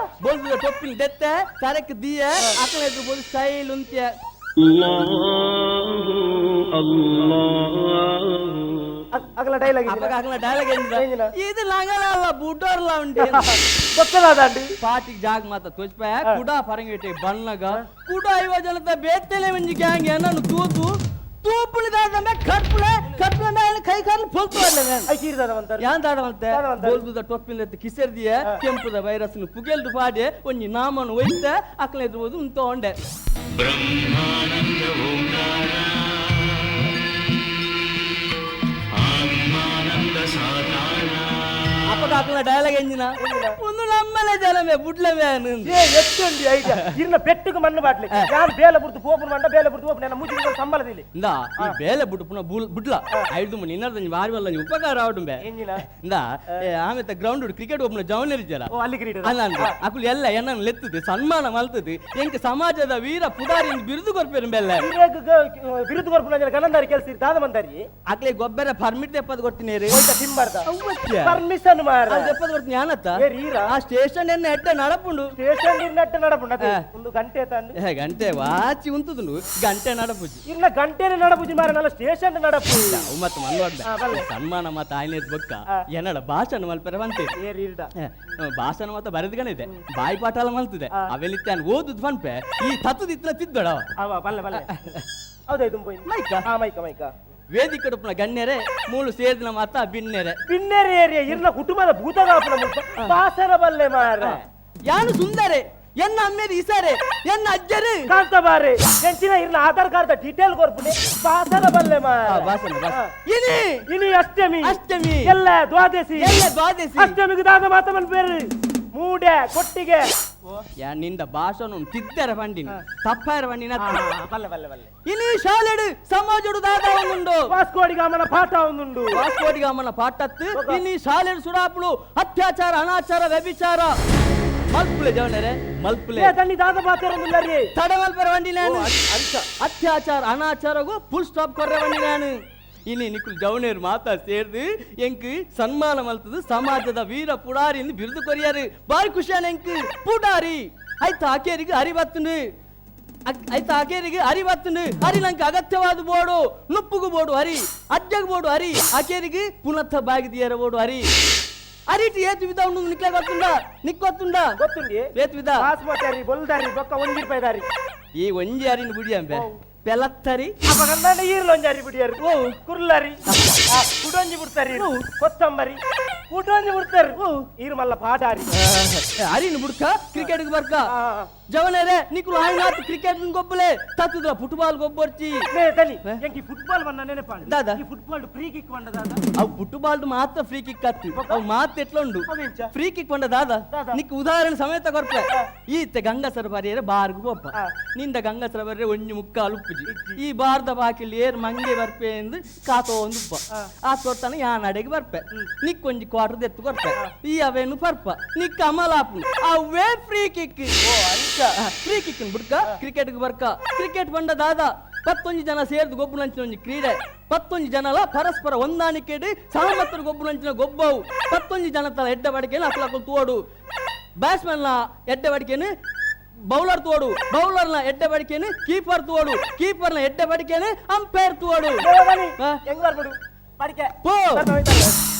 ಬೋಲ್ದ ಟೊಪ್ಪಿನ ದೆತ್ತೆ ತರಕ್ ದಿಯ ಅಕಲ ಎದುರು ಬೋಲ್ ಸ್ಟೈಲ್ ಉಂತ್ಯ ಅಗಲ ಡೈಲಾಗ್ ಅಗಲ ಡೈಲಾಗ್ ಎಂಜಿನ ಇದು ಲಂಗಲ ಅಲ್ಲ ಬುಡೋರ್ಲ ಉಂಟು ಗೊತ್ತದಾದಂಡಿ ಪಾಟಿಗೆ ಜಾಗ ಮಾತ ತೋಚ್ಪ ಕುಡ ಪರಂಗಿಟ್ಟೆ ಬಣ್ಣಗ ಕುಡ 50 ಜನದ ಬೇತೆಲೆ ಒಂಜಿ ಗ್ಯಾಂಗ್ ಏನನ್ನು ತೂತು ತೂಪುಳಿದಾದ ಕಟ್ಪುಳೆ ಕಟ್ಪುಳೆ ಮೇಲೆ ಕೈ ಕಾಲು ಪೊಲ್ತು ಯಾಂದಾಡವಂತೆ ಬೋಲ್ದುದ ಟೊಪ್ಪಿನ ಕಿಸೆರ್ದಿಯ ಕೆಂಪುದ ವೈರಸ್ ಪುಗೆಲ್ದು ಪಾಡೆ ಒಂಜಿ ನಾಮನು ಒಯ್ತ ಅಕ್ಕಲ ಎದುರುವುದು ಉಂತ ಒಂಡೆ ಬ್ರಹ್ಮಾನಂದ ಓಂಕಾರ ಆತ್ಮಾನಂದ ಸಾಕಾರ ಅಪ್ಪ ಅಪ್ಪಗ ಡೈಲಾಗ್ ಎಂಜಿನ ಒಂದು ನಮ್ಮನೆ ಜನಮೆ ಬುಡ್ಲಮೆ ಎತ್ತುಂಡಿ ಐಡಿಯಾ ಇರ್ನ ಬೆಟ್ಟುಗೆ ಮಣ್ಣು ಬಾಟ್ಲಿ ಯಾರು ಬೇಲೆ ಬುಡ್ದು ಪೋಪುನ ಮಂಡ ಬೇಲೆ ಬುಡ್ದು ಪೋಪುನ ಎನ್ನ ಮುಜಿ ಸಂಬಳದಿಲ್ಲ ಇಂದ ಈ ಬೇಲೆ ಬುಡ್ಡು ಪುನ ಬುಡ್ಲ ಐದು ಮಣಿ ಇನ್ನರ್ದ ವಾರಿ ವಲ್ಲ ಉಪಕಾರ ಆವಡುಂಬೆ ಎಂಜಿನ ಇಂದ ಆಮೇತ ಗ್ರೌಂಡ್ ಕ್ರಿಕೆಟ್ ಒಬ್ಬನ ಜವನರಿಜರ ಓ ಅಲ್ಲಿ ಕ್ರೀಡೆ ಅಲ್ಲ ಅಕುಲು ಎಲ್ಲ ಎನ್ನ ಲೆತ್ತದು ಸನ್ಮಾನ ಮಲ್ತದು ಎಂಕ ಸಮಾಜದ ವೀರ ಪುಡಾರಿ ಬಿರುದು ಕೊರ್ಪೇರು ಬೆಲ್ಲ ಬಿರುದು ಕೊರ್ಪುನ ಗಣಂದಾರಿ ಕೆಲಸ ದಾದ ಮಂದಾರಿ ಅಕ್ಲೆ ಗೊಬ್ಬರ ಪರ್ಮಿಟ್ ದೆಪ್ಪದ ಕೊಡ್ತೀನಿ ತಿಂಬಾರ್ದ ಪರ್ಮಿಷನ್ ಮಾರ ದೆಪ್ಪದ ಕೊಡ್ತೀನಿ ಯಾನತ್ತ ಆ ಸ್ಟೇಷನ್ ಎನ್ನ ಎಡ್ಡೆ ನಡಪುಂಡು ಸ್ಟೇಷನ್ ನೆಟ್ಟ ನಡಪುಂಡು ಅದೇ ಒಂದು ಗಂಟೆ ತಂದು ಗಂಟೆ ವಾಚಿ ಉಂತುದುಂಡು ಗಂಟೆ ನಡಪುಜಿ ಇನ್ನ ಗಂಟೆನೆ ನಡಪುಜಿ ಮಾರ ನಲ್ಲ ಸ್ಟೇಷನ್ ನಡಪು ಅವು ಮತ್ತೆ ಮಲ್ವಾಡ್ದ ಸನ್ಮಾನ ಮಾತ ಆಯ್ನೇದ್ ಬೊಕ್ಕ ಎನ್ನಡ ಭಾಷಣ ಮಲ್ಪೆರ ಬಂತೆ ಭಾಷಣ ಮಾತ ಬರೆದ್ಗಣಿದೆ ಬಾಯಿ ಪಾಠ ಎಲ್ಲ ಮಲ್ತದೆ ಅವೆಲ್ಲಿತ್ತೆ ಓದುದು ಪನ್ಪೆ ಈ ತತ್ತದಿತ್ತ ತಿದ್ದಡ ಅವ ಬಲ್ಲೆ ಬಲ್ಲೆ ಹೌದಾಯ್ತು ಮೈಕ ಮೈಕ ಮೈಕ ವೇದಿಕೆ ಉಪ್ಪುನ ಗಣ್ಯರೇ ಮೂಲು ಸೇರಿದ ಮಾತ ಬಿನ್ನೆರೆ ಬಿನ್ನೆರೆ ಏರಿಯ ಇರ್ನ ಕುಟುಂಬದ ಭೂತಗಾಪುನ ಬಾಸನ ಬಲ್ಲೆ ಮಾರ ಯಾನು ಸುಂದರೆ ಎನ್ನ ಅಮ್ಮೇರು ಇಸಾರೆ ಎನ್ನ ಅಜ್ಜರು ಕಾಂತಬಾರೆ ಎಂಚಿನ ಇರ್ನ ಆಧಾರ್ ಕಾರ್ಡ್ ಡೀಟೇಲ್ ಕೊರ್ಪುನೆ ಬಾಸನ ಬಲ್ಲೆ ಮಾರ ಬಾಸನ ಇನಿ ಇನಿ ಅಷ್ಟಮಿ ಅಷ್ಟಮಿ ಎಲ್ಲ ದ್ವಾದಶಿ ಎಲ್ಲ ದ್ವಾದಶಿ ಅಷ್ಟಮಿಗೆ ದಾದ ಮಾತ ಮನ್ಪೇರು ಮೂಡೆ ಕೊಟ್ಟಿಗೆ ಯಾ ನಿಂದ ಭಾಷಣ ತಿದ್ದರ ಬಂಡಿನ ತಪ್ಪಾರ ಬಂಡಿನ ಬಲ್ಲೆ ಬಲ್ಲೆ ಬಲ್ಲೆ ಇನಿ ಶಾಲೆಡು ಸಮಾಜಡು ದಾದ ಒಂದುಂಡು ವಾಸ್ಕೋಡಿಗಾಮನ ಪಾಠ ಒಂದುಂಡು ವಾಸ್ಕೋಡಿಗಾಮನ ಪಾಠತ್ತು ಇನಿ ಶಾಲೆಡು ಸುಡಾಪುಳು ಅತ್ಯಾಚಾರ ಅನಾಚಾರ ವ್ಯಭಿಚಾರ ಮಲ್ಪುಲೆ ಜವನರೆ ಮಲ್ಪುಲೆ ತಣ್ಣಿ ದಾದ ಪಾತ್ರ ತಡ ಮಲ್ಪರ ಬಂಡಿ ನಾನು ಅತ್ಯಾಚಾರ ಅನಾಚಾರಗೂ ಫುಲ್ ಸ್ಟಾಪ್ ಕೊರ್ರೆ ಬಂಡಿ ನಾನು ಇನಿ ನಿಕ್ಕುಲ್ ಜವನೇರು ಮಾತಾ ಸೇರ್ದು ಎಂಕ್ ಸನ್ಮಾನ ಮಲ್ತದು ಸಮಾಜದ ವೀರ ಪುಡಾರಿ ಎಂದು ಬಿರುದು ಕೊರಿಯಾರು ಬಾರಿ ಖುಷಿಯಾನ ಎಂಕ್ ಪುಡಾರಿ ಆಯ್ತು ಆಕೇರಿಗೆ ಅರಿವತ್ತುಂಡು ಆಯ್ತು ಆಕೇರಿಗೆ ಅರಿವತ್ತುಂಡು ಹರಿ ನಂಗೆ ಅಗತ್ಯವಾದ ಬೋಡು ನುಪ್ಪುಗು ಬೋಡು ಹರಿ ಅಜ್ಜಗ್ ಬೋಡು ಹರಿ ಆಕೇರಿಗೆ ಪುನಃ ಬಾಗಿದಿಯರ ಬೋಡು ಹರಿ ಅರಿಟಿ ಏತು ವಿಧ ಉಂಡು ನಿಕ್ಲೆ ಗೊತ್ತುಂಡ ನಿಕ್ ಗೊತ್ತುಂಡ ಗೊತ್ತುಂಡಿ ಏತು ವಿಧ ಬಾಸ್ಮತಿ ಬೊಲ್ದಾರಿ ಬೊಕ್ಕ ಒಂಜಿ ರೂಪಾಯಿದಾರಿ ಈ ಒಂಜಿ ಅರಿನ ಬುಡಿಯಂಬೆ ಪೆಲತ್ತರಿ ಅಪಗಂದಾಂಡ ಈರ್ಲೊಂಜಾರಿ ಬಿಡಿಯರು ಓ ಕುರ್ಲರಿ ಕುಡೊಂಜಿ ಬಿಡ್ತಾರಿ ಕೊತ್ತಂಬರಿ ಕುಡೊಂಜಿ ಬಿಡ್ತಾರೆ ಈರು ಮಲ್ಲ ಪಾಟಾರಿ ಅರಿನ ಬುಡ್ಕ ಕ್ರಿಕೆಟ್ ಬರ್ಕ ಜವನರೇ ನಿಕ್ಕುಲು ಆಯ್ನಾತ್ ಕ್ರಿಕೆಟ್ ಗೊಬ್ಬಲೆ ತತ್ತುದ್ರ ಫುಟ್ಬಾಲ್ ಗೊಬ್ಬರ್ಚಿ ತನಿ ಎಂಕಿ ಫುಟ್ಬಾಲ್ ಬನ್ನ ನೆನಪಾಂಡು ದಾದಾ ಈ football free kick ಬಂಡ ದಾದಾ ಅವು ಫುಟ್ಬಾಲ್ ಮಾತ್ರ ಫ್ರೀ ಕಿಕ್ ಅತ್ತು ಅವು ಮಾತ್ರ ಎಟ್ಲ ಉಂಡು ಫ್ರೀ ಕಿಕ್ ಬಂಡ ದಾದಾ ನಿಕ್ ಉದಾಹರಣೆ ಸಮೇತ ಕೊರ್ಪೆ ಈತೆ ಗಂಗಸರ ಬರಿಯರೆ ಬಾರ್ಗು ಪೋಪ ನಿಂದ ಗಂಗಸರ ಬರ್ರೆ ಒಂಜಿ ಮುಕ್ಕಾಲು ಉಪ್ಪುಜಿ ಈ ಬಾರ್ದ ಬಾಕಿಲ್ ಏರ್ ಮಂಗೆ ಬರ್ಪೆ ಎಂದು ಕಾತೋ ಒಂದು ಉಪ್ಪ ಆ ತೋರ್ತಾನೆ ಯಾನ್ ಅಡೆಗೆ ಬರ್ಪೆ ನಿಕ್ ಒಂಜಿ ಕ್ವಾರ್ಟರ್ ದೆತ್ತು ಕೊರ್ಪೆ ಈ ಅವೇನು ಪರ್ಪ ನಿಕ್ ಅಮಲಾಪು ಅವೇ free kick free kick ಬುಡ್ಕ cricket ಬರ್ಕ ಕ್ರಿಕೆಟ್ ಬಂಡ ದಾದಾ ಪತ್ತೊಂಜಿ ಜನ ಸೇರ್ದು ಗೊಬ್ಬುನಂಚಿನ ಒಂಜಿ ಕ್ರೀಡೆ ಪತ್ತೊಂಜಿ ಜನಲ ಪರಸ್ಪರ ಹೊಂದಾಣಿಕೆಡು ಸಹಮತರ ಗೊಬ್ಬುನಂಚಿನ ಗೊಬ್ಬವು ಪತ್ತೊಂಜಿ ಜನ ತಲ ಎಡ್ಡ ಬಡಿಕೆನು ಅಕ್ಲಕ್ಕಲು ತೋಡು ಬ್ಯಾಟ್ಸ್ಮನ್ ಎಡ್ಡ ಬಡಿಕೆನು ಬೌಲರ್ ತೋಡು ಬೌಲರ್ನ ಎಡ್ಡ ಬಡಿಕೆನು ಕೀಪರ್ ತೋಡು ಕೀಪರ್ನ ಎಡ್ಡ ಬಡಿಕೆನು ಅಂಪೈರ್ ತೋಡು ಪೋ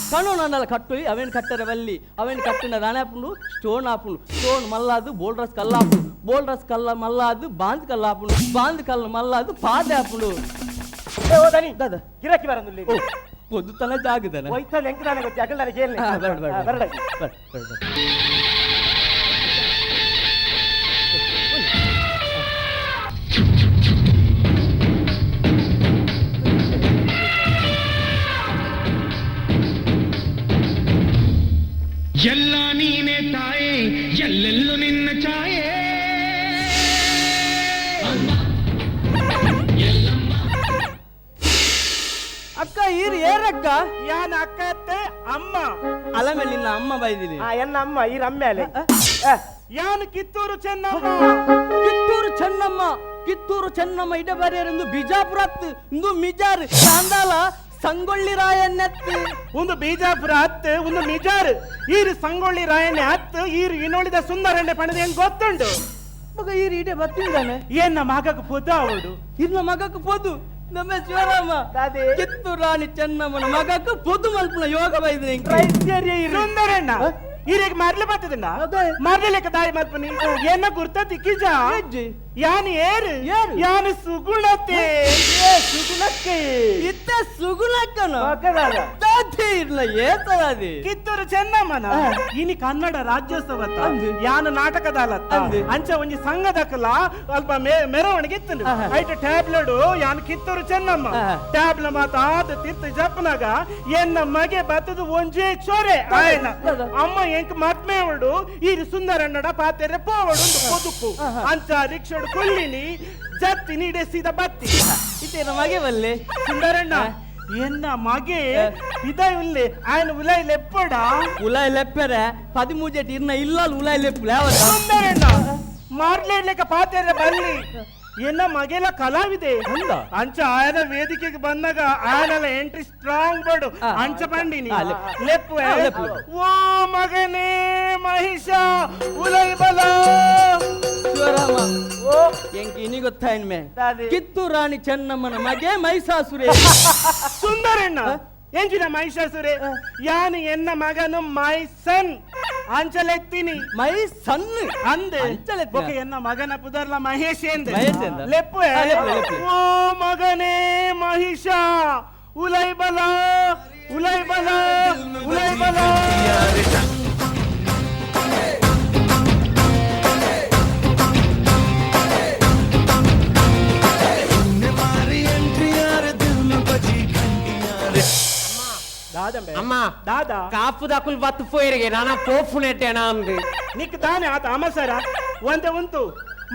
ಕಣ್ಣು ನನ್ನಲ್ಲ ಕಟ್ಟು ಅವೇನು ಕಟ್ಟರ ಬಲ್ಲಿ ಅವೇನು ಕಟ್ಟಿನ ದಾನೆ ಹಾಪುಂಡು ಸ್ಟೋನ್ ಹಾಪುಂಡು ಸ್ಟೋನ್ ಮಲ್ಲಾದು ಬೋಲ್ಡರ್ಸ್ ಕಲ್ಲ ಹಾಪುಂಡು ಬೋಲ್ಡರ್ಸ್ ಕಲ್ಲ ಮಲ್ಲಾದು ಬಾಂದ್ ಕಲ್ಲ ಹಾಪುಂಡು ಬಾಂದ್ ಕಲ್ಲ ಮಲ್ಲಾದು ಪಾದೆ ಹಾಪುಂಡು ದಾದಾ ಗಿರಾಕಿ ಬರಂದುಲ್ಲ ಪೊದ್ದುತನ ಜಾಗದನ ಹೋಯ್ತಾನೆ ಎಂಕದಾನೆ ಗೊತ್ತಿ ಅಗಲ್ದಾನೆ ಕೇಳಲಿ ಬೇಡ ಬೇಡ ಬರಡ ಬೇಡ ಬೇಡ ಎಲ್ಲ ನೀನೇ ತಾಯೇ ಎಲ್ಲೆಲ್ಲೂ ನಿನ್ನ ಛಾಯೆ ಅಕ್ಕ ಈರು ಏರಕ್ಕ ಯಾನ ಅಕ್ಕ ಅತ್ತೆ ಅಮ್ಮ ಅಲ ಮೇಲೆ ನಿನ್ನ ಅಮ್ಮ ಬೈದಿನಿ ಎನ್ನ ಅಮ್ಮ ಈರ ಅಮ್ಮ ಅಲೆ ಯಾನು ಕಿತ್ತೂರು ಚೆನ್ನಮ್ಮ ಕಿತ್ತೂರು ಚೆನ್ನಮ್ಮ ಕಿತ್ತೂರು ಚೆನ್ನಮ್ಮ ಇಡ ಬರೆಯರೆಂದು ಬಿಜಾಪುರ ಇಂದು ಮಿಜಾರ್ ಚಾಂದಾಲ ಸಂಗೊಳ್ಳಿ ರಾಯಣ್ಣತ್ತು ಒಂದು ಬಿಜಾಪುರ ಹತ್ತು ಒಂದು ಮಿಜಾರ್ ಈರು ಸಂಗೊಳ್ಳಿ ರಾಯಣ್ಣೆ ಹತ್ತು ಈರು ಇನ್ನುಳಿದ ಸುಂದರಣ್ಣೆ ಪಣದ ಹೆಂಗ್ ಗೊತ್ತುಂಡು ಮಗ ಈರು ಇಡೆ ಬತ್ತಿದ್ದಾನೆ ಏನ್ ನಮ್ಮ ಮಗಕ್ಕೆ ಪೊದು ಅವಳು ಇರ್ನ ಮಗಕ್ಕೆ ಪೊದು ನಮ್ಮ ಶಿವರಾಮ ಕಿತ್ತೂರು ರಾಣಿ ಚೆನ್ನಮ್ಮನ ಮಗಕ್ಕೆ ಪೊದು ಮಲ್ಪನ ಯೋಗ ಬೈದ ಸುಂದರಣ್ಣ ಈರಿಗೆ ಮರ್ಲಿ ಬರ್ತದಣ್ಣ ಮರ್ಲಿಕ್ಕೆ ದಾರಿ ಮಲ್ಪನಿ ಏನ ಗುರ್ತ ತಿಕ್ಕಿಜ ಯಾನು ಏರು ಯಾನು ಸುಗುಣತೆ ಸುಗುಣಕ್ಕೆ ಇತ್ತ ಸುಗುಣಕ್ಕನ ಏತಿ ಇರ್ಲ ಏತದಾದಿ ಕಿತ್ತೂರು ಚೆನ್ನಮ್ಮನ ಇನಿ ಕನ್ನಡ ರಾಜ್ಯೋತ್ಸವ ಯಾನ ನಾಟಕದಾಲತ್ತ ಅಂಚ ಒಂಜಿ ಸಂಘದಕಲ ಅಲ್ಪ ಮೆರವಣಿಗೆ ಇತ್ತು ಐಟ ಟ್ಯಾಬ್ಲೆಟ್ ಯಾನ್ ಕಿತ್ತೂರು ಚೆನ್ನಮ್ಮ ಟ್ಯಾಬ್ಲ ಮಾತ ಆದ ತಿರ್ತು ಜಪ್ಪನಾಗ ಎನ್ನ ಮಗೆ ಬತ್ತದು ಒಂಜೇ ಚೊರೆ ಆಯನ ಅಮ್ಮ ಎಂಕ್ ಮದ್ಮೇವಡು ಈ ಸುಂದರಣ್ಣಡ ಪಾತೆರೆ ಪೋವಡು ಪೊದುಕು ಅಂಚ ರಿಕ್ಷಡು ಕೊಲ್ಲಿನಿ ಜತ್ತಿ ನೀಡೆ ಸೀದಾ ಬತ್ತಿ ಇತೇನ ಮಗೆ ಬಲ್ಲೆ ಸುಂದರಣ್ಣ ಎನ್ನ ಮಗೆ ಇದ ಉಲ್ಲೆ ఆయన ಉಲೈ ಲೆಪ್ಪಡ ಉಲೈ ಲೆಪ್ಪರೆ ಪದಿಮೂಜೆಟ್ ಇರ್ನ ಇಲ್ಲ ಉಲೈ ಲೆಪ್ಪು ಸುಂದರಣ್ಣ ಮಾರ್ಲೇಡ್ಲಿಕ್ಕ ಪಾತೆರೆ ಬಲ್ಲಿ ಎನ್ನ ಮಗೆಲ ಕಲಾವಿದೆ ಅಂಚ ಆಯನ ವೇದಿಕೆಗೆ ಬಂದಾಗ ಆಯನಲ ಎಂಟ್ರಿ ಸ್ಟ್ರಾಂಗ್ ಬಡು ಅಂಚ ಬಂಡಿನಿ ಲೆಪ್ಪು ಓ ಮಗನೇ ಮಹಿಷ ಉಲೈ ಬಲ ಶಿವರಾಮ ಓ ಎಂಕ್ ಇನಿ ಗೊತ್ತಾಯಿನ್ಮೆ ಕಿತ್ತೂರು ರಾಣಿ ಚೆನ್ನಮ್ಮನ ಮಗೆ ಮಹಿಷಾಸುರೆ ಸುಂದರಣ್ಣ ಎಂಜಿನ ಮಹಿಷಾಸುರೆ ಯಾನು ಎನ್ನ ಮಗನು ಮೈ ಸನ್ ಅಂಚಲೆತ್ತೀನಿ ಮೈ ಸನ್ ಅಂದೆ ಓಕೆ ಎನ್ನ ಮಗನ ಪುದರ್ಲ ಮಹೇಶ್ ಎಂದೆ ಲೆಪ್ಪು ಓ ಮಗನೇ ಮಹಿಷ ಉಲೈ ಬಲ ಉಲೈ ಬಲ ಉಲೈ ಬಲ ಅಮ್ಮ ದಾದಾ ಕಾಪು ದಾಕುಲ್ ಬತ್ತು ಪೋಯರಿಗೆ ನಾನ ಪೋಫುನೆಟ್ಟೆನಾ ಅಂದು ನಿಕ್ ತಾನೆ ಆತ ಅಮಸರ ಒಂದೇ ಉಂಟು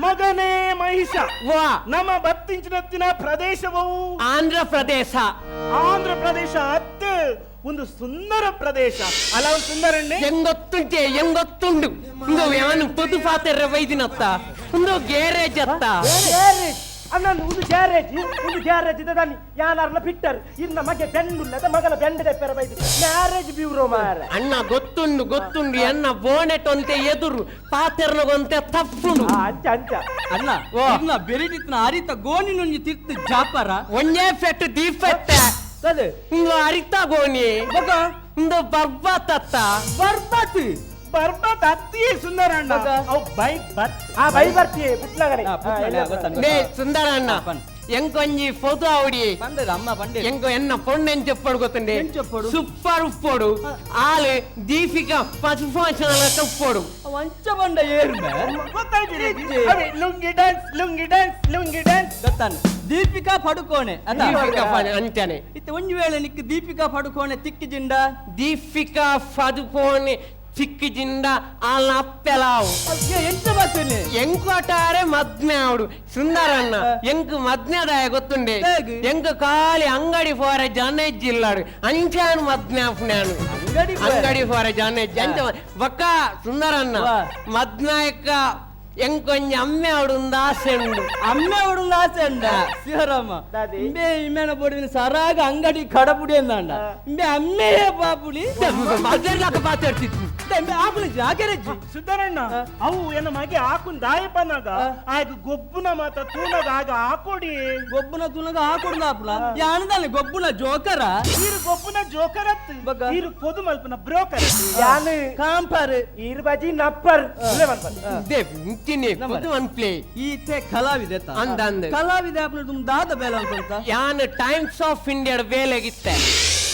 ಮಗನೇ ಮಹಿಷ ವಾ ನಮ್ಮ ಬತ್ತಿಂಚಿನತ್ತಿನ ಪ್ರದೇಶವು ಆಂಧ್ರ ಪ್ರದೇಶ ಆಂಧ್ರ ಪ್ರದೇಶ ಅತ್ತು ಒಂದು ಸುಂದರ ಪ್ರದೇಶ ಅಲ್ಲ ಒಂದು ಸುಂದರಣ್ಣೆ ಎಂಗೊತ್ತುಂಟೆ ಎಂಗೊತ್ತುಂಡು ಇಂದು ಯಾನು ಪೊದು ಪಾತೆರ ವೈದಿನತ್ತ ಒಂದು ಗ್ಯಾರೇಜ್ ಅತ್ತ ಅಣ್ಣ ಒಂದು ಗ್ಯಾರೇಜ್ ಒಂದು ಗ್ಯಾರೇಜ್ ಇದೆ ದಾನಿ ಯಾನಾರ್ನ ಬಿಟ್ಟರ್ ಇನ್ನ ಮಗೆ ಬೆಂಡುಲ್ಲದ ಮಗನ ಬೆಂಡದೆ ಪೆರ ಬೈದು ಮ್ಯಾರೇಜ್ ಬ್ಯೂರೋ ಮಾರ ಅಣ್ಣ ಗೊತ್ತುಂಡು ಗೊತ್ತುಂಡು ಎನ್ನ ಬೋನೆಟ್ ಒಂತೆ ಎದುರು ಪಾತೆರ್ನಗೊಂತೆ ತಪ್ಪುಂಡು ಅಂಚ ಅಂಚ ಅಣ್ಣ ಇನ್ನ ಬೆರಿಟಿತ್ನ ಅರಿತ ಗೋಣಿ ನುಂಜಿ ತಿರ್ತು ಜಾಪರ ಒಂಜೇ ಫೆಟ್ಟು ದೀಪೆಟ್ಟ ಇಂದು ಅರಿತ ಗೋಣಿ ಇಂದು ಬರ್ಬಾತತ್ತ ಬರ್ಬಾತ್ ಬರ್ಬಾತ್ ಅತ್ತಿ ಸುಂದರಣ್ಣ ಅವು ಬೈ ಬರ್ತ್ ಆ ಬೈ ಬರ್ತಿ ಪುಟ್ಲಗಡೆ ನೇ ಸುಂದರಣ್ಣ ಎಂಕೊಂಜಿ ಫೋಟೋ ಅವಡಿ ಅಮ್ಮ పండే ಎಂಕೊ ಎನ್ನ పొಣ್ಣెం చెప్పడు ಗೊತ್ತುಂಡೆ ಸೂಪರ್ ಉಪ್ಪೋಡು ಆಲು ದೀಪಿಕಾ ಪಶುಪಾಶನ ಉಪ್ಪೋಡು వంచ ಬಂಡ ಏರ್ಮೆ lungi dance lungi dance lungi dance ಗೊತ್ತಾನೆ Deepika Padukone Deepika ಅಂತಾನೆ ಇತ್ತೆ ಒಂಜಿ ವೇಳೆ ನಿಕ್ ದೀಪಿಕಾ ಪಡುಕೋಣೆ ತಿಕ್ಕಿಜಿಂಡ ದೀಪಿಕಾ ಪಡುಕೋಣೆ ಚಿಕ್ಕಿಜಿಂಡ ಆಲ್ನ ಅಪ್ಪೆಲಾವು ಎಂತ ಬರ್ತೇನೆ ಎಂಕೋಟಾರೆ ಮದ್ಮೆ ಅವಡು ಸುಂದರಣ್ಣ ಎಂಕ್ ಮದ್ಮೆದಾಯ ಗೊತ್ತುಂಡೆ ಎಂಕ್ ಖಾಲಿ ಅಂಗಡಿ ಫೋರೆ ಜನ ಇಜ್ಜಿಲ್ಲಾಡು ಅಂಚಾನು ಮದ್ಮೆ ಆಪುನಾನು ಅಂಗಡಿ ಫೋರೆ ಜನ ಇಜ್ಜಿ ಅಂಚ ಬಕ್ಕ ಸುಂದರಣ್ಣ ಮದ್ನಾಯಕ ಎಂಕೊಂಜಿ ಅಮ್ಮೆ ಅವಡುಂದು ಆಸೆ ಉಂಡು ಅಮ್ಮೆ ಅವಡುಂದು ಆಸೆ ಉಂಡ ಶಿವರಾಮ ಇಂಬೆ ಇಮ್ಮೆನ ಬೋಡಿನ ಸರಾಗ ಅಂಗಡಿ ಕಡಪುಡಿ ಎಂದಾಂಡ ಇಂಬೆ ಅಮ್ಮೆಯೇ ಪಾಪುಳಿ ಮದ್ದೆಲ್ಲ ಪಾತಾಡ್ತಿತ್ತು ಸುಂದರಣ್ಣ ಅವು ಏನ ಮಗೆ ಹಾಕುನ್ ದಾಯಪನಾಗ ಆಗ ಗೊಬ್ಬುನ ಮಾತ ತೂನಗ ಆಗ ಹಾಕೊಡಿ ಗೊಬ್ಬುನ ತೂನಗ ಹಾಕೊಡ್ದ ಆಪುಲ ಯಾನದಾನೆ ಗೊಬ್ಬುನ ಜೋಕರ ಈರು ಗೊಬ್ಬುನ ಜೋಕರ್ ಅತ್ತು ಈರು ಪೊದು ಮಲ್ಪನ ಬ್ರೋಕರ್ ಯಾನು ಕಾಂಪರ್ ಈರು ಬಾಜಿ ನಪ್ಪರ್ ಈತೆ ಕಲಾವಿದೆ ಅಂದ ಅಂದ ಕಲಾವಿದೆ ಆಪುನ ತುಮ್ ದಾದ ಬೇಲೆ ಅನ್ಕೊಂತ ಯಾನು ಟೈಮ್ಸ್ ಆಫ್ ಇಂಡಿಯಾ ಬೇಲೆಗಿತ್ತೆ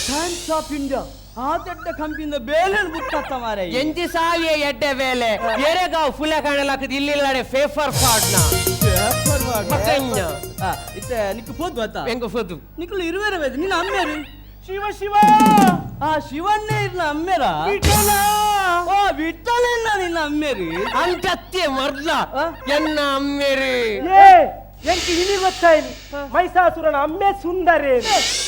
ಟೈಮ್ಸ್ ಆಫ್ ಇಂಡಿಯಾ ಆ ದೊಡ್ಡ ಕಂಪಿಂದ ಬೇಲೆ ಬುಟ್ಟತ್ತ ಮಾರೆ ಎಂಜಿ ಸಾವಿಯ ಎಡ್ಡೆ ಬೇಲೆ ಎರೆಗಾವ್ ಫುಲ ಕಾಣಲಾಕದ ಇಲ್ಲಿಲ್ಲಡೆ ಪೇಪರ್ ಪಾಡ್ನ ಪೇಪರ್ ಮಕ್ಕಣ್ಣ ಇತ್ತೆ ನಿಕ್ ಪೋದು ಆತ ಎಂಗ ಪೋದು ನಿಕ್ಕಲು ಇರುವೆರೆ ವೇದು ನಿನ್ನ ಅಮ್ಮೇರು ಶಿವ ಶಿವ ಆ ಶಿವನ್ನೇ ಇರ್ನ ಅಮ್ಮೇರ ವಿಠಲ ಓ ವಿಠಲನ್ನ ನಿನ್ನ ಅಮ್ಮೇರು ಅಂಚತ್ತೆ ಮರ್ಲ ಎನ್ನ ಅಮ್ಮೇರು ಏ ಎಂಕ್ ಇನಿ ಗೊತ್ತಾಯ್ತು ಮೈಸಾಸುರನ ಅಮ್ಮೆ ಸುಂದರೇ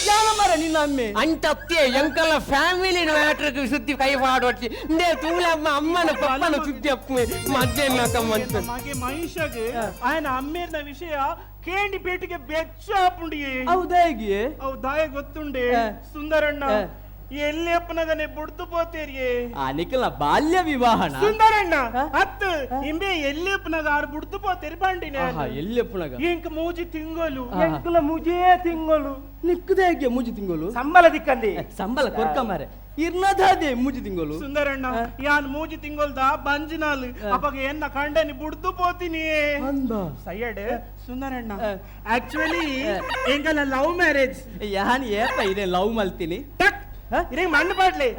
ಯಾನ ಮರ ನಿನ್ನ ಅಮ್ಮೆ ಅಂಚತ್ತೆ ಎಂಕಲ್ಲ ಫ್ಯಾಮಿಲಿ ಮ್ಯಾಟ್ರಿಗೆ ಸುದ್ದಿ ಕೈ ಪಾಡೋಟಿ ಇಂದೇ ತೂಲಮ್ಮ ಅಮ್ಮನ ಪಪ್ಪನ ಸುದ್ದಿ ಅಪ್ಪೆ ಮಧ್ಯಾಹ್ನ ಕಮ್ಮಂತ ಮಗೆ ಮಹಿಷಗೆ ఆయన ಅಮ್ಮೇರ್ನ ವಿಷಯ ಕೇಂಡಿ ಪೇಟಿಗೆ ಬೆಚ್ಚ ಆಪುಂಡಿಯೇ ಹೌದಾಗಿ ಅವು ದಾಯ ಗೊತ್ತುಂಡೆ ಸುಂದರಣ್ಣ ಎಲ್ಲಿ ಅಪ್ಪನಗನೆ ಬುಡ್ದು ಪೋತೇರಿಯೇ ಆ ನಿಖಲ ಬಾಲ್ಯ ವಿವಾಹನ ಸುಂದರಣ್ಣ ಅತ್ತು ಇಂಬೆ ಎಲ್ಲಿ ಅಪ್ಪನಗ ಆರು ಬುಡ್ದು ಪೋತೇರಿ ಬಂಡಿನ ಎಲ್ಲಿ ಅಪ್ಪನಗ ಇಂಕ್ ಮೂಜಿ ತಿಂಗಳು ಎಂಕುಲ ಮುಜೇ ತಿಂಗಳು ನಿಕ್ಕದಾಗೆ ಮೂಜಿ ತಿಂಗಳು ಸಂಬಳ ದಿಕ್ಕಂದಿ ಸಂಬಳ ಕೊರ್ಕ ಮಾರೆ ಇರ್ನದಾದೆ ಮೂಜಿ ತಿಂಗಳು ಸುಂದರಣ್ಣ ಯಾನ್ ಮೂಜಿ ತಿಂಗೊಲ್ದ ಬಂಜಿನಾಲ್ ಅಪ್ಪಗ ಎನ್ನ ಕಂಡನಿ ಬುಡ್ದು ಪೋತೀನಿ ಸಯ್ಯಡ್ ಸುಂದರಣ್ಣ ಆಕ್ಚುಲಿ ಎಂಗಲ ಲವ್ ಮ್ಯಾರೇಜ್ ಯಾನ್ ಏಪ ಇದೆ ಲವ್ ಮಲ್ತೀನಿ ಟಕ್ ಇರಿಂಗ್ ಮಣ್ಣು ಪಾಡ್ಲಿ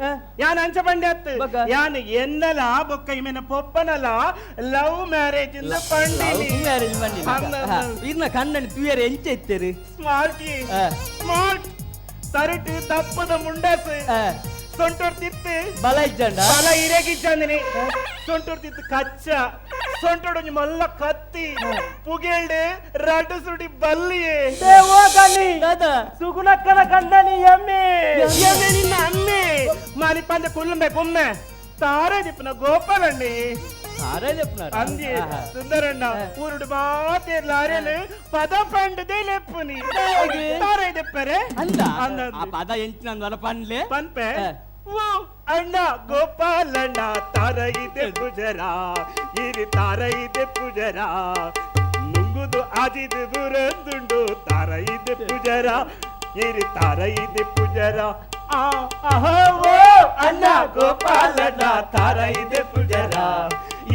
ಯಾನ್ ಅಂಚ ಬಂಡೆ ಅತ್ತು ಯಾನ್ ಎನ್ನಲ ಬೊಕ್ಕ ಇಮೇನ ಪೊಪ್ಪನಲ ಲವ್ ಮ್ಯಾರೇಜ್ ಇಂದ ಪಂಡಿನಿ ಮ್ಯಾರೇಜ್ ಪಂಡಿನಿ ಇರ್ನ ಕಣ್ಣನ್ ತುಯರೆ ಎಂಚ ಇತ್ತೇರು ಸ್ಮಾರ್ಟ್ ಸ್ಮಾರ್ಟ್ ತರಟು ದಪ್ಪದ ಮುಂಡಾಸು ಸೊಂಟೋರ್ ತಿತ್ತು ಬಲ ಇಜ್ಜಂಡ ಬಲ ಇರೇಗಿಜ್ಜಂದಿನಿ ಸೊಂಟೋರ್ ತಿತ್ತು ಕಚ್ಚ ಸೊಂಟೋಡು ಮಲ್ಲ ಕತ್ತಿ ಪುಗೇಳ್ಡು ರಡ್ಡು ಸುಡಿ ಬಲ್ಲಿಯೇ ಸುಗುಣಕ್ಕನ ಕಂಡನಿ ಎಮ್ಮೆ ಎಮ್ಮೆ ನಿನ್ನ ಅಮ್ಮೆ ಮಾನಿ ಪಂದ ಕುಲ್ಲುಂಬೆ ಕುಮ್ಮೆ ತಾರೇ ದಿಪ್ಪನ ಗೋಪಾಲಣ್ಣಿ ಅಂದಿ ಸುಂದರಣ್ಣ ಊರುಡು ಮಾತೆ ಲಾರೇನು ಪದ ಪಂಡದೆ ಲೆಪ್ಪುನಿ ತಾರೇ ದೆಪ್ಪರೆ ಅಂದ ಆ ಪದ ಎಂಚಿನ ವರ ಪನ್ಲೆ ಪನ್ಪೆ ಓ ಅಣ್ಣ ಗೋಪಾಲಣ್ಣ ತಾರ ಇದೆ ಪುಜರ ಇರಿ ತಾರ ಇದೆ ಪುಜರ ನುಂಗುದು ಆಜಿದು ಬುರಂದುಂಡು ತಾರ ಇದೆ ಪುಜರ ಇರಿ ತಾರ ಇದೆ ಪುಜರ ಆ ಅಹೋ ಓ ಅಣ್ಣ ಗೋಪಾಲಣ್ಣ ತಾರ ಇದೆ ಪುಜರ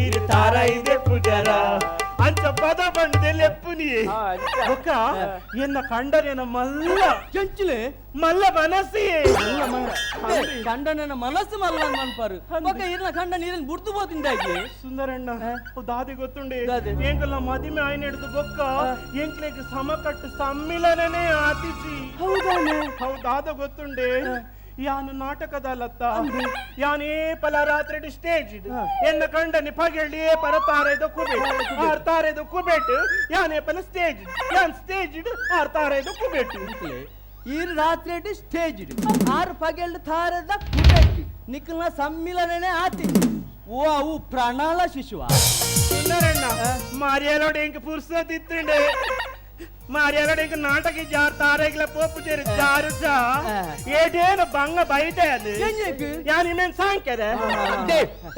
ಇರಿ ತಾರ ಇದೆ ಪುಜರ ಅಂಚ ಪದ ಬಂಡದೆ ಲೆಪ್ಪುನಿ ಒಕ್ಕ ಎನ್ನ ಕಂಡನೇನ ಮಲ್ಲ ಕೆಂಚುಲೆ ಮಲ್ಲ ಮನಸ್ಸಿ ಕಂಡನ ಮನಸ್ಸು ಮಲ್ಲ ಅನ್ಪಾರು ಒಕ್ಕ ಇರ್ನ ಕಂಡನ ಇರನ್ ಬುಡ್ದು పోతుందాకి ಸುಂದರಣ್ಣ ದಾದಿ ಗೊತ್ತುಂಡೆ ಎಂಕಲ್ಲ ಮದಿಮೆ ಆಯ್ನ ಹಿಡಿದು ಬೊಕ್ಕ ಎಂಕ್ಲೆಗ್ ಸಮಕಟ್ಟು ಸಮ್ಮಿಲನನೇ ಆತಿಚಿ ಹೌದಾನೆ ಹೌದಾದ ಗೊತ್ತುಂಡೆ ಯಾನು ನಾಟಕದಲ್ಲತ್ತ ಯಾನೇ ಪಲ ರಾತ್ರಿ ಸ್ಟೇಜ್ ಎನ್ನ ಕಂಡನಿ ಪಗೆಳ್ಳಿ ಪರ ತಾರೆದ ಕುಬೇಟ್ ಆರ್ ತಾರೆದ ಕುಬೇಟ್ ಯಾನೇ ಪಲ ಸ್ಟೇಜ್ ಯಾನ್ ಸ್ಟೇಜ್ ಆರ್ ತಾರೆದ ಕುಬೇಟ್ ಈ ರಾತ್ರಿ ಸ್ಟೇಜ್ ಆರು ಪಗೆಳ್ಳು ತಾರದ ಕುಬೇಟ್ ನಿಕ್ಕಲ್ನ ಸಮ್ಮಿಲನನೇ ಆತಿ ಓ ಅವು ಪ್ರಣಾಳ ಶಿಶುವ ಸುಂದರಣ್ಣ ಮಾರಿಯಾಲೋಡು ಎಂಕ್ ಪುರ್ಸೋತಿತ್ತುಂಡೆ ಮಾರಿಯಾಲೋಡು ಎಂಕ್ ನಾಟಕ ಜಾರ್ ತಾರೆಗ್ಲ ಪೋಪು ചേರು ಜಾರು ಚಾ ಏಟೇನು ಬಂಗ ಬೈತೆ ಅದು ಯಾನ್ ಇಮೇನ್ ಸಾಂಕೆರೆ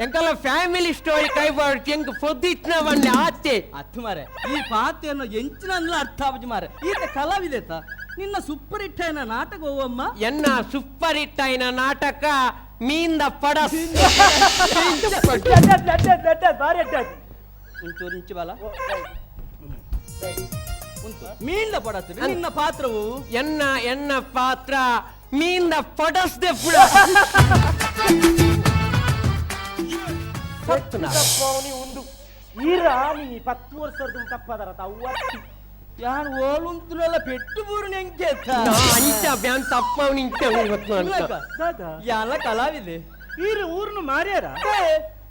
ಎಂಕಲ್ಲ ಫ್ಯಾಮಿಲಿ ಸ್ಟೋರಿ ಕೈಬಾರ್ಡ್ ಎಂಕ್ ಪೊದ್ದಿತ್ನ ವನ್ನೆ ಆತೆ ಅತ್ತು ಮಾರೆ ಈ ಪಾತೆಯನ್ನು ಎಂಚಿನ ಅರ್ಥ ಆಪುಜಿ ಮಾರೆ ಈತ ಕಲಾವಿದೆತ ನಿನ್ನ ಸೂಪರ್ ಹಿಟ್ ಆಯ್ನ ನಾಟಕ ಹೋವಮ್ಮ ಎನ್ನ ಸೂಪರ್ ಹಿಟ್ ಆಯ್ನ ನಾಟಕ ಮೀಂದ ಪಡಸ್ ಬಾರಿ ಅಡ್ಡ ಒಂಚೂರು ಇಂಚು ಬಲ ಉಂಟು ಮೀಂದ ಪಡಸ್ ನಿನ್ನ ಪಾತ್ರವು ಎನ್ನ ಎನ್ನ ಪಾತ್ರ ಮೀಂದ ಪಡಸ್ ದೆಪ್ಪುಡ ಒಂದು ಈರಾಣಿ 10 ವರ್ಷದ ತಪ್ಪದರ ತವ್ವತ್ತಿ ಯಾರು ಓಲುಂತುನಲ್ಲ ಪೆಟ್ಟು ಬೂರು ಎಂಕೆತ್ತ ಅಂಚ ಬ್ಯಾನ್ ತಪ್ಪವನಿ ಇಂಚ ಯಾಲ ಕಲಾವಿದೆ ಈರು ಊರ್ನು ಮಾರ್ಯಾರ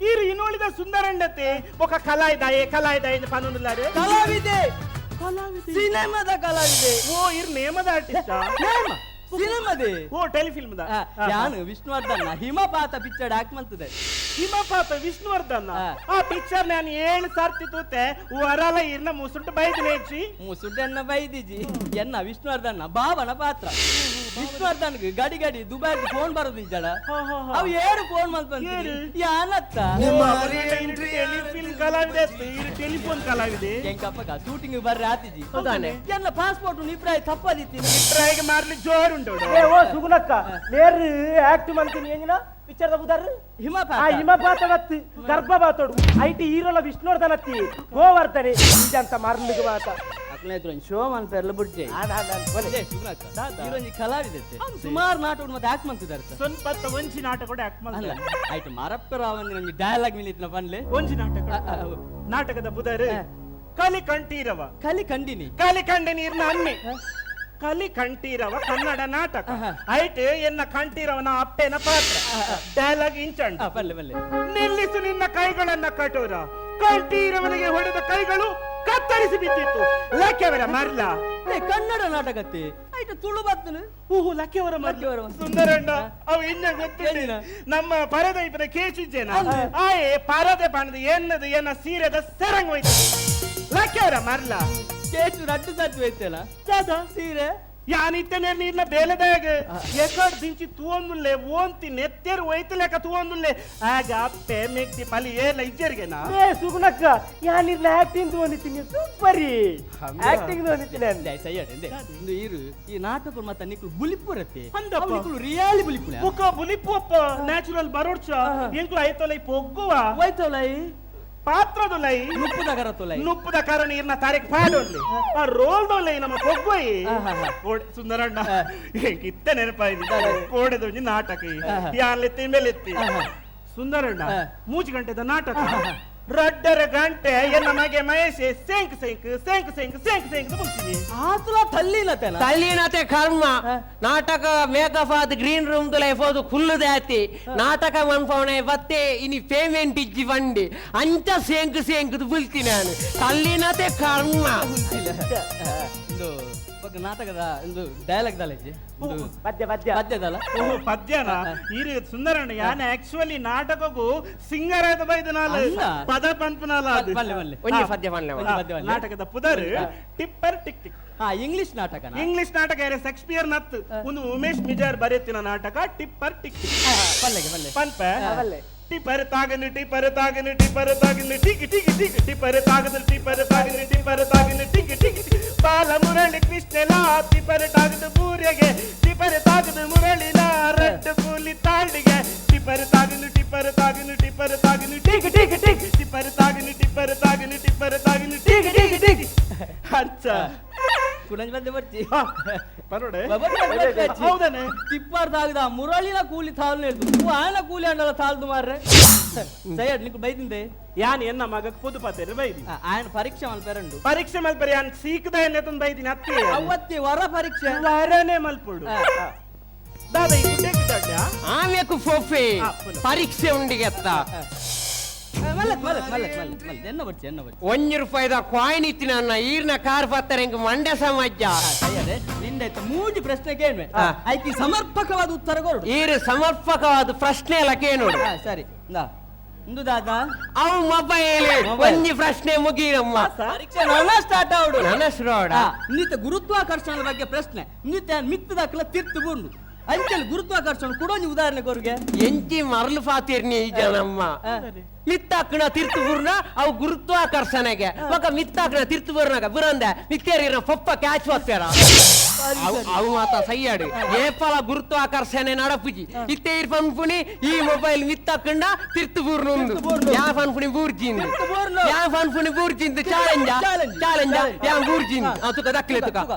ಈರು ಇನ್ನುಳಿದ ಸುಂದರಂಡತೆ ಒಕ ಕಲಾಯ್ದಾಯೆ ಕಲಾಯ್ದಾಯೆ ಪನೊಂದುಲ್ಲಾರೆ ಕಲಾವಿದೆ ಸಿನಿಮಾದ ಕಲಾವಿದೆ ಓ ಇರ್ ನೇಮದ ಆರ್ಟಿಸ್ಟ್ ನೇಮ ಸಿನಿಮಾದೆ ಓ ಟೆಲಿಫಿಲ್ಮ್ the ಯಾನು ವಿಷ್ಣುವರ್ಧನ್ ಹಿಮಪಾತ ಪಿಕ್ಚರ್ ಹಾಕ್ಮಂತದೆ ಹಿಮಪಾತ ವಿಷ್ಣುವರ್ಧನ್ ಆ ಪಿಕ್ಚರ್ ನಾನು 7 ಸರ್ತಿ ತೂತೆ ವರಲ ಇರ್ನ ಮುಸುಂಟು ಬೈದಿನೇಚಿ ಮುಸುಂಟನ್ನ ಬೈದಿಜಿ ಎನ್ನ ವಿಷ್ಣುವರ್ಧನ್ ಬಾಬನ ಪಾತ್ರ ವಿಷ್ಣುವರ್ಧನ್ ಗಡಿ ಗಡಿ ದುಬೈ ಫೋನ್ ಬರೋದು ಇದ್ದಾಳ ಅವು ಏರು ಫೋನ್ ಮಾಡ್ಬಂತ ಯಾನತ್ತ ಟೆಲಿಫಿಲ್ಮ್ ಕಲಾವಿದೆ ಟೆಲಿಫೋನ್ ಕಲಾವಿದೆ ಎಂಕಪ್ಪಗ ಶೂಟಿಂಗ್ ಬರ್ರೆ ಆತಿಜಿ ಹೌದಾನೆ ಎಲ್ಲ ಪಾಸ್ಪೋರ್ಟ್ ಇಬ್ರಾಯ್ ತಪ್ಪದಿತ್ತಿ ಇಬ್ರಾಯಿಗೆ ಮಾರ್ಲಿ ಜೋರುಂಟು ಓ ಸುಗುಣಕ್ಕ ನೇರು ಆಕ್ಟ್ ಮಾಡ್ತೀನಿ ಏನಿನ ಪಿಕ್ಚರ್ ತಪ್ಪುದಾರು ಹಿಮಪಾತ ಆ ಹಿಮಪಾತ ಅತ್ತಿ ಗರ್ಭಪಾತೋಡು IT ಹೀರೋಲ ವಿಷ್ಣುವರ್ಧನ್ ಅತ್ತಿ ಗೋವರ್ಧನೆ ಇದಂತ ಮಾರ್ಲಿಗೆ ಮಾತ ಶೋ ಮನ್ಪೆರ್ಲ ಬುಡ್ಜೆ ಹೀರೋಂಜಿ ಕಲಾವಿದೆ ಸುಮಾರು ನಾಟಕ ಮತ್ತೆ ಆಕ್ಟ್ ಮಾಡ್ತಿದ್ದಾರೆ ಸ್ವಲ್ಪ ಒಂಜಿ ನಾಟಕ ಕೂಡ ಆಕ್ಟ್ ಅಲ್ಲ ಆಯ್ತು ಮರಪ್ಪರಾವ್ ಅಂದ್ರೆ ಡೈಲಾಗ್ ಮಿಲಿತ್ನ ಪನ್ಲೆ ಒಂಜಿ ನಾಟಕ ನಾಟಕದ ಬುಧರು ಕಲಿ ಕಂಠೀರವ ಕಲಿ ಕಂಡಿನಿ ಕಲಿ ಕಂಡಿನಿ ಇರ್ನ ಅಮ್ಮೆ ಕಲಿ ಕಂಠೀರವ ಕನ್ನಡ ನಾಟಕ ಐಟ್ ಎನ್ನ ಕಂಠೀರವನ ಅಪ್ಪೆನ ಪಾತ್ರ ಡೈಲಾಗ್ ಇಂಚಂಡ ಬಲ್ಲೆ ಬಲ್ಲೆ ನಿಲ್ಲಿಸು ನಿನ್ನ ಕೈಗಳನ್ನ ಕಠೋರ ಕಂಠೀರವನಿಗೆ ಹೊಡೆದ ಕೈಗಳು ಕತ್ತರಿಸಿ ಬಿದ್ದಿತ್ತು ಲಕ್ಕೆವರ ಮರ್ಲ ಕನ್ನಡ ನಾಟಕತ್ತೆ ಆಯ್ತು ತುಳು ಬತ್ತನು ಓಹೋ ಲಕ್ಕೆವರ ಮರ್ಲ ಸುಂದರಣ್ಣ ಅವು ಇನ್ನ ಗೊತ್ತಿಲ್ಲ ನಮ್ಮ ಪರದೆ ಇಪ್ಪದ ಕೇಚಿಜ್ಜೇನ ಆಯೆ ಪರದೆ ಪಣದ ಎನ್ನದು ಎನ್ನ ಸೀರೆದ ಸೆರಂಗ್ ಹೋಯ್ತು ಲಕ್ಕೆವರ ಮರ್ಲ ಕೇಚು ರಡ್ಡು ಸತ್ತು ಹೋಯ್ತಲ್ಲ ಸೀರೆ ಯಾನಿತ್ತನೆ ನೀರ್ನ ಬೇಲೆದಾಗ ಎಕಡ್ ದಿಂಚಿ ತೂವೊಂದುಲ್ಲೆ ಓಂತಿ ನೆತ್ತೆರು ಒಯ್ತಲೆಕ ತೂವೊಂದುಲ್ಲೆ ಆಗ ಅಪ್ಪೆ ಮೆಗ್ದಿ ಪಲಿ ಏರ್ಲ ಇಜ್ಜರಿಗೆನಾ ಏ ಸುಗುಣಕ್ಕ ಯಾನಿರ್ನ ಆಕ್ಟಿಂಗ್ ತೋನಿತೀನಿ ಸೂಪರಿ ಆಕ್ಟಿಂಗ್ ತೋನಿತೀನಿ ಅಂದೆ ಸಯ್ಯಡೆ ಇಂದು ಇರು ಈ ನಾಟಕ ಮತ್ತೆ ನಿಕ್ಲು ಬುಲಿಪುರತ್ತೆ ನಿಕ್ಲು ರಿಯಾಲಿ ಬುಲಿಪುರ ಬುಕ ಬುಲಿಪು ಅಪ್ಪ ನ್ಯಾಚುರಲ್ ಬರೋಡ್ಚ ಎಂಕ್ಲು ಐತೋಲೈ ಪೊಗ್ಗುವ ಐತೋಲೈ ಪಾತ್ರದುಲೈ ನುಪ್ಪುದ ಕರತುಲೈ ನುಪ್ಪುದ ಕರಣ ಇರ್ನ ತಾರೀಖ್ ಪಾಡೊಂದು ಆ ರೋಲ್ ದೊಲೈ ನಮ್ಮ ಪೊಗ್ಗೊಯಿ ಸುಂದರಣ್ಣ ಇತ್ತೆ ನೆನಪಾಯ್ತು ಕೋಡೆದೊಂಜಿ ನಾಟಕ ಯಾನ್ಲೆತ್ತಿ ಮೇಲೆತ್ತಿ ಸುಂದರಣ್ಣ 3 ಗಂಟೆದ ನಾಟಕ 2.5 ಗಂಟೆ ಎನ್ನ ಮಗೆ ಮಹೇಶ್ ಸೆಂಕ್ ಸೆಂಕ್ ಸೆಂಕ್ ಸೆಂಕ್ ಸೆಂಕ್ ಸೆಂಕ್ ಮುಗಿಸಿನಿ ಆತುಲ ತಲ್ಲಿನತೆ ತಲ್ಲಿನತೆ ಕರ್ಮ ನಾಟಕ ಮೇಕಪ್ ಆದ್ ಗ್ರೀನ್ ರೂಮ್ ದುಲೈ ಪೋದು ಕುಲ್ಲುದಾತಿ ನಾಟಕ ಮನ್ಪವನೆ ಬತ್ತೆ ಇನಿ ಪೇಮೆಂಟ್ ಇಜ್ಜಿ ಬಂಡಿ ಅಂಚ ಸೇಂಕ್ ಸೇಂಕ್ ಬುಲ್ತಿ ನಾನು ತಲ್ಲಿನತೆ ಕರ್ಮ ನಾಟಕದ ಒಂದು ಡೈಲಾಗ್ ದಾಲೇಜಿ ಪದ್ಯ ಪದ್ಯ ಪದ್ಯದಲ್ಲ ಓಹೋ ಪದ್ಯನ ಈ ಸುಂದರಣ್ಣ ಯಾನ ಆಕ್ಚುಲಿ ನಾಟಕಗೂ ಸಿಂಗರ್ ಆದ ಬೈದನಾಲ ಪದ ಪನ್ಪನಾಲ ಒಂಜಿ ಪದ್ಯ ಪನ್ಲೆ ನಾಟಕದ ಪುದರ್ ಟಿಪ್ಪರ್ ಟಿಕ್ ಟಿಕ್. ಇಂಗ್ಲಿಷ್ ನಾಟಕ ಇಂಗ್ಲಿಷ್ ನಾಟಕ ಯಾರೇ ಶೇಕ್ಸ್ಪಿಯರ್ ನತ್ ಒಂದು ಉಮೇಶ್ ಮಿಜಾರ್ ಬರೆಯುತ್ತಿನ ನಾಟಕ ಟಿಪ್ಪರ್ ಟಿಕ್ ಟಿಕ್. ಪನ್ಪ ಟಿಪ್ಪರ್ ತಾಗನು ಟಿಪ್ಪರ್ ತಾಗನು ಟಿಪ್ಪರ್ ತಾಗನು ಟಿಕ್ ಟಿಕ್ ಟಿಕ್ ಟಿಪ್ಪರ್ ತಾಗನು ಟಿಪ್ಪರ್ ತಾಗನು ಟಿಪ್ಪರ್ ತಾಗನು ಟಿಕ್ ಟಿಕ್ ಬಾಲ ಮುರಳಿ ಕೃಷ್ಣಲ ಟಿಪ್ಪರ್ ತಾಗದು ಬೂರೆಗೆ ಟಿಪ್ಪರ್ ತಾಗದು ಮುರಳಿನ ರಡ್ಡು ಕೂಲಿ ತಾಳಿಗೆ ಟಿಪ್ಪರ್ ತಾಗನು ಟಿಪ್ಪರ್ ತಾಗನು ಟಿಪ್ಪರ್ ತಾಗನು ಟಿಕ್ ಟಿಕ್ ಟಿಕ್ ಟಿಪ್ಪರ್ ತಾಗನು ಟಿಪ್ಪರ್ ತಾಗನು ಟಿಪ್ಪರ್ ತಾಗನು ಟಿಕ್ ಟಿಕ್ ಟಿಕ್. ಅಚ್ಚ ಕುಡಂಜ್ ಬಂದೆ ಬರ್ತಿ ಪರೋಡೆ ಹೌದನೆ ಟಿಪ್ಪರ್ ತಾಗದ ಮುರಳಿನ ಕೂಲಿ ತಾಳ್ನ ಹೇಳ್ತು ಆಯನ ಕೂಲಿ ಅಂಡಲ ತಾಳ್ದು ಮಾರ್ರೆ ಸೈಯಡ್ ನಿಕ್ ಬೈದಿಂದೆ ಯಾನ್ ಎನ್ನ ಮಗಕ್ ಪುದು ಪಾತೇರು ಬೈದಿ ಆಯನ ಪರೀಕ್ಷೆ ಮಲ್ಪೆರಂಡು ಪರೀಕ್ಷೆ ಮಲ್ಪೆರೆ ಯಾನ್ ಸೀಕದ ಎನ್ನೆತನ್ ಬೈದಿನಿ ಅತ್ತೆ ಅವತ್ತಿ ವರ ಪರೀಕ್ಷೆ ವರನೆ ಮಲ್ಪೊಡು ದಾದಾ ಈ ಗುಡ್ಡೆ ಗಿಡ್ಡ ಆಮೇಕು ಫೋಫೆ ಪರೀಕ್ಷೆ ಉಂಡಿಗೆತ್ತ ಒಂಜಿ ರೂಪಾಯಿದ ಕಾಯಿನ್ ಇತ್ತಿನ ಈರ್ನ ಕಾರ್ ಪತ್ತರ ಎಂಕ್ ಮಂಡ್ಯ ಸಮಾಜ ನಿಂದಾಯ್ತು ಮೂಜಿ ಪ್ರಶ್ನೆ ಕೇಳ್ಮೆ ಐಕಿ ಸಮರ್ಪಕವಾದ ಉತ್ತರ ಕೊಡು ಈರು ಸಮರ್ಪಕವಾದ ಪ್ರಶ್ನೆ ಎಲ್ಲ ಕೇಳೋಡು ಸರಿ ಇಂದು ದಾದಾ ಅವು ಮೊಬೈಲ್ ಒಂಜಿ ಪ್ರಶ್ನೆ ಮುಗಿಯಮ್ಮ ಪರೀಕ್ಷೆ ನನ್ನ ಸ್ಟಾರ್ಟ್ ಆವಡು ನನ್ನ ಶುರುವಾಡ ನಿತ್ತ ಗುರುತ್ವಾಕರ್ಷಣದ ಬಗ್ಗೆ ಪ್ರಶ್ನೆ ನಿತ್ತ ಮಿತ್ತದಾಕಲ ತಿರ್ತು ಬುಂಡು ಅಂಚಲ್ ಗುರುತ್ವಾಕರ್ಷಣ ಕೊಡೋಂಜಿ ಉದಾಹರಣೆ ಕೊರ್ಗೆ ಎಂಚಿ ಮರಳು ಫಾತಿರ್ನಿ ಈ ಜನಮ್ಮ ಮಿತ್ತಾಕ್ಣ ತಿರ್ತು ಬುರ್ನ ಅವು ಗುರುತ್ವಾಕರ್ಷಣೆಗೆ ಮಗ ಮಿತ್ತಾಕ್ಣ ತಿರ್ತು ಬುರ್ನಾಗ ಬುರಂದ ಮಿತ್ತೇರಿನ ಪಪ್ಪ ಕ್ಯಾಚ್ ಹೋಗ್ತಾರ ಅವು ಮಾತ ಸೈಯಾಡು ಏಪಲ ಗುರುತ್ವಾಕರ್ಷಣೆ ನಡಪುಜಿ ಇತ್ತೇರ್ ಪನ್ಪುಣಿ ಈ ಮೊಬೈಲ್ ಮಿತ್ತಾಕಂಡ ತಿರ್ತು ಬೂರ್ನ ಉಂದು ಯಾ ಪನ್ಪುಣಿ ಬೂರ್ಜಿಂದು ಯಾ ಪನ್ಪುಣಿ ಬೂರ್ಜಿಂದು ಚಾಲೆಂಜ ಚಾಲೆಂಜ ಯಾ ಬೂರ್ಜಿಂದು ತುಕ ದಕ್ಲೆ ತುಕ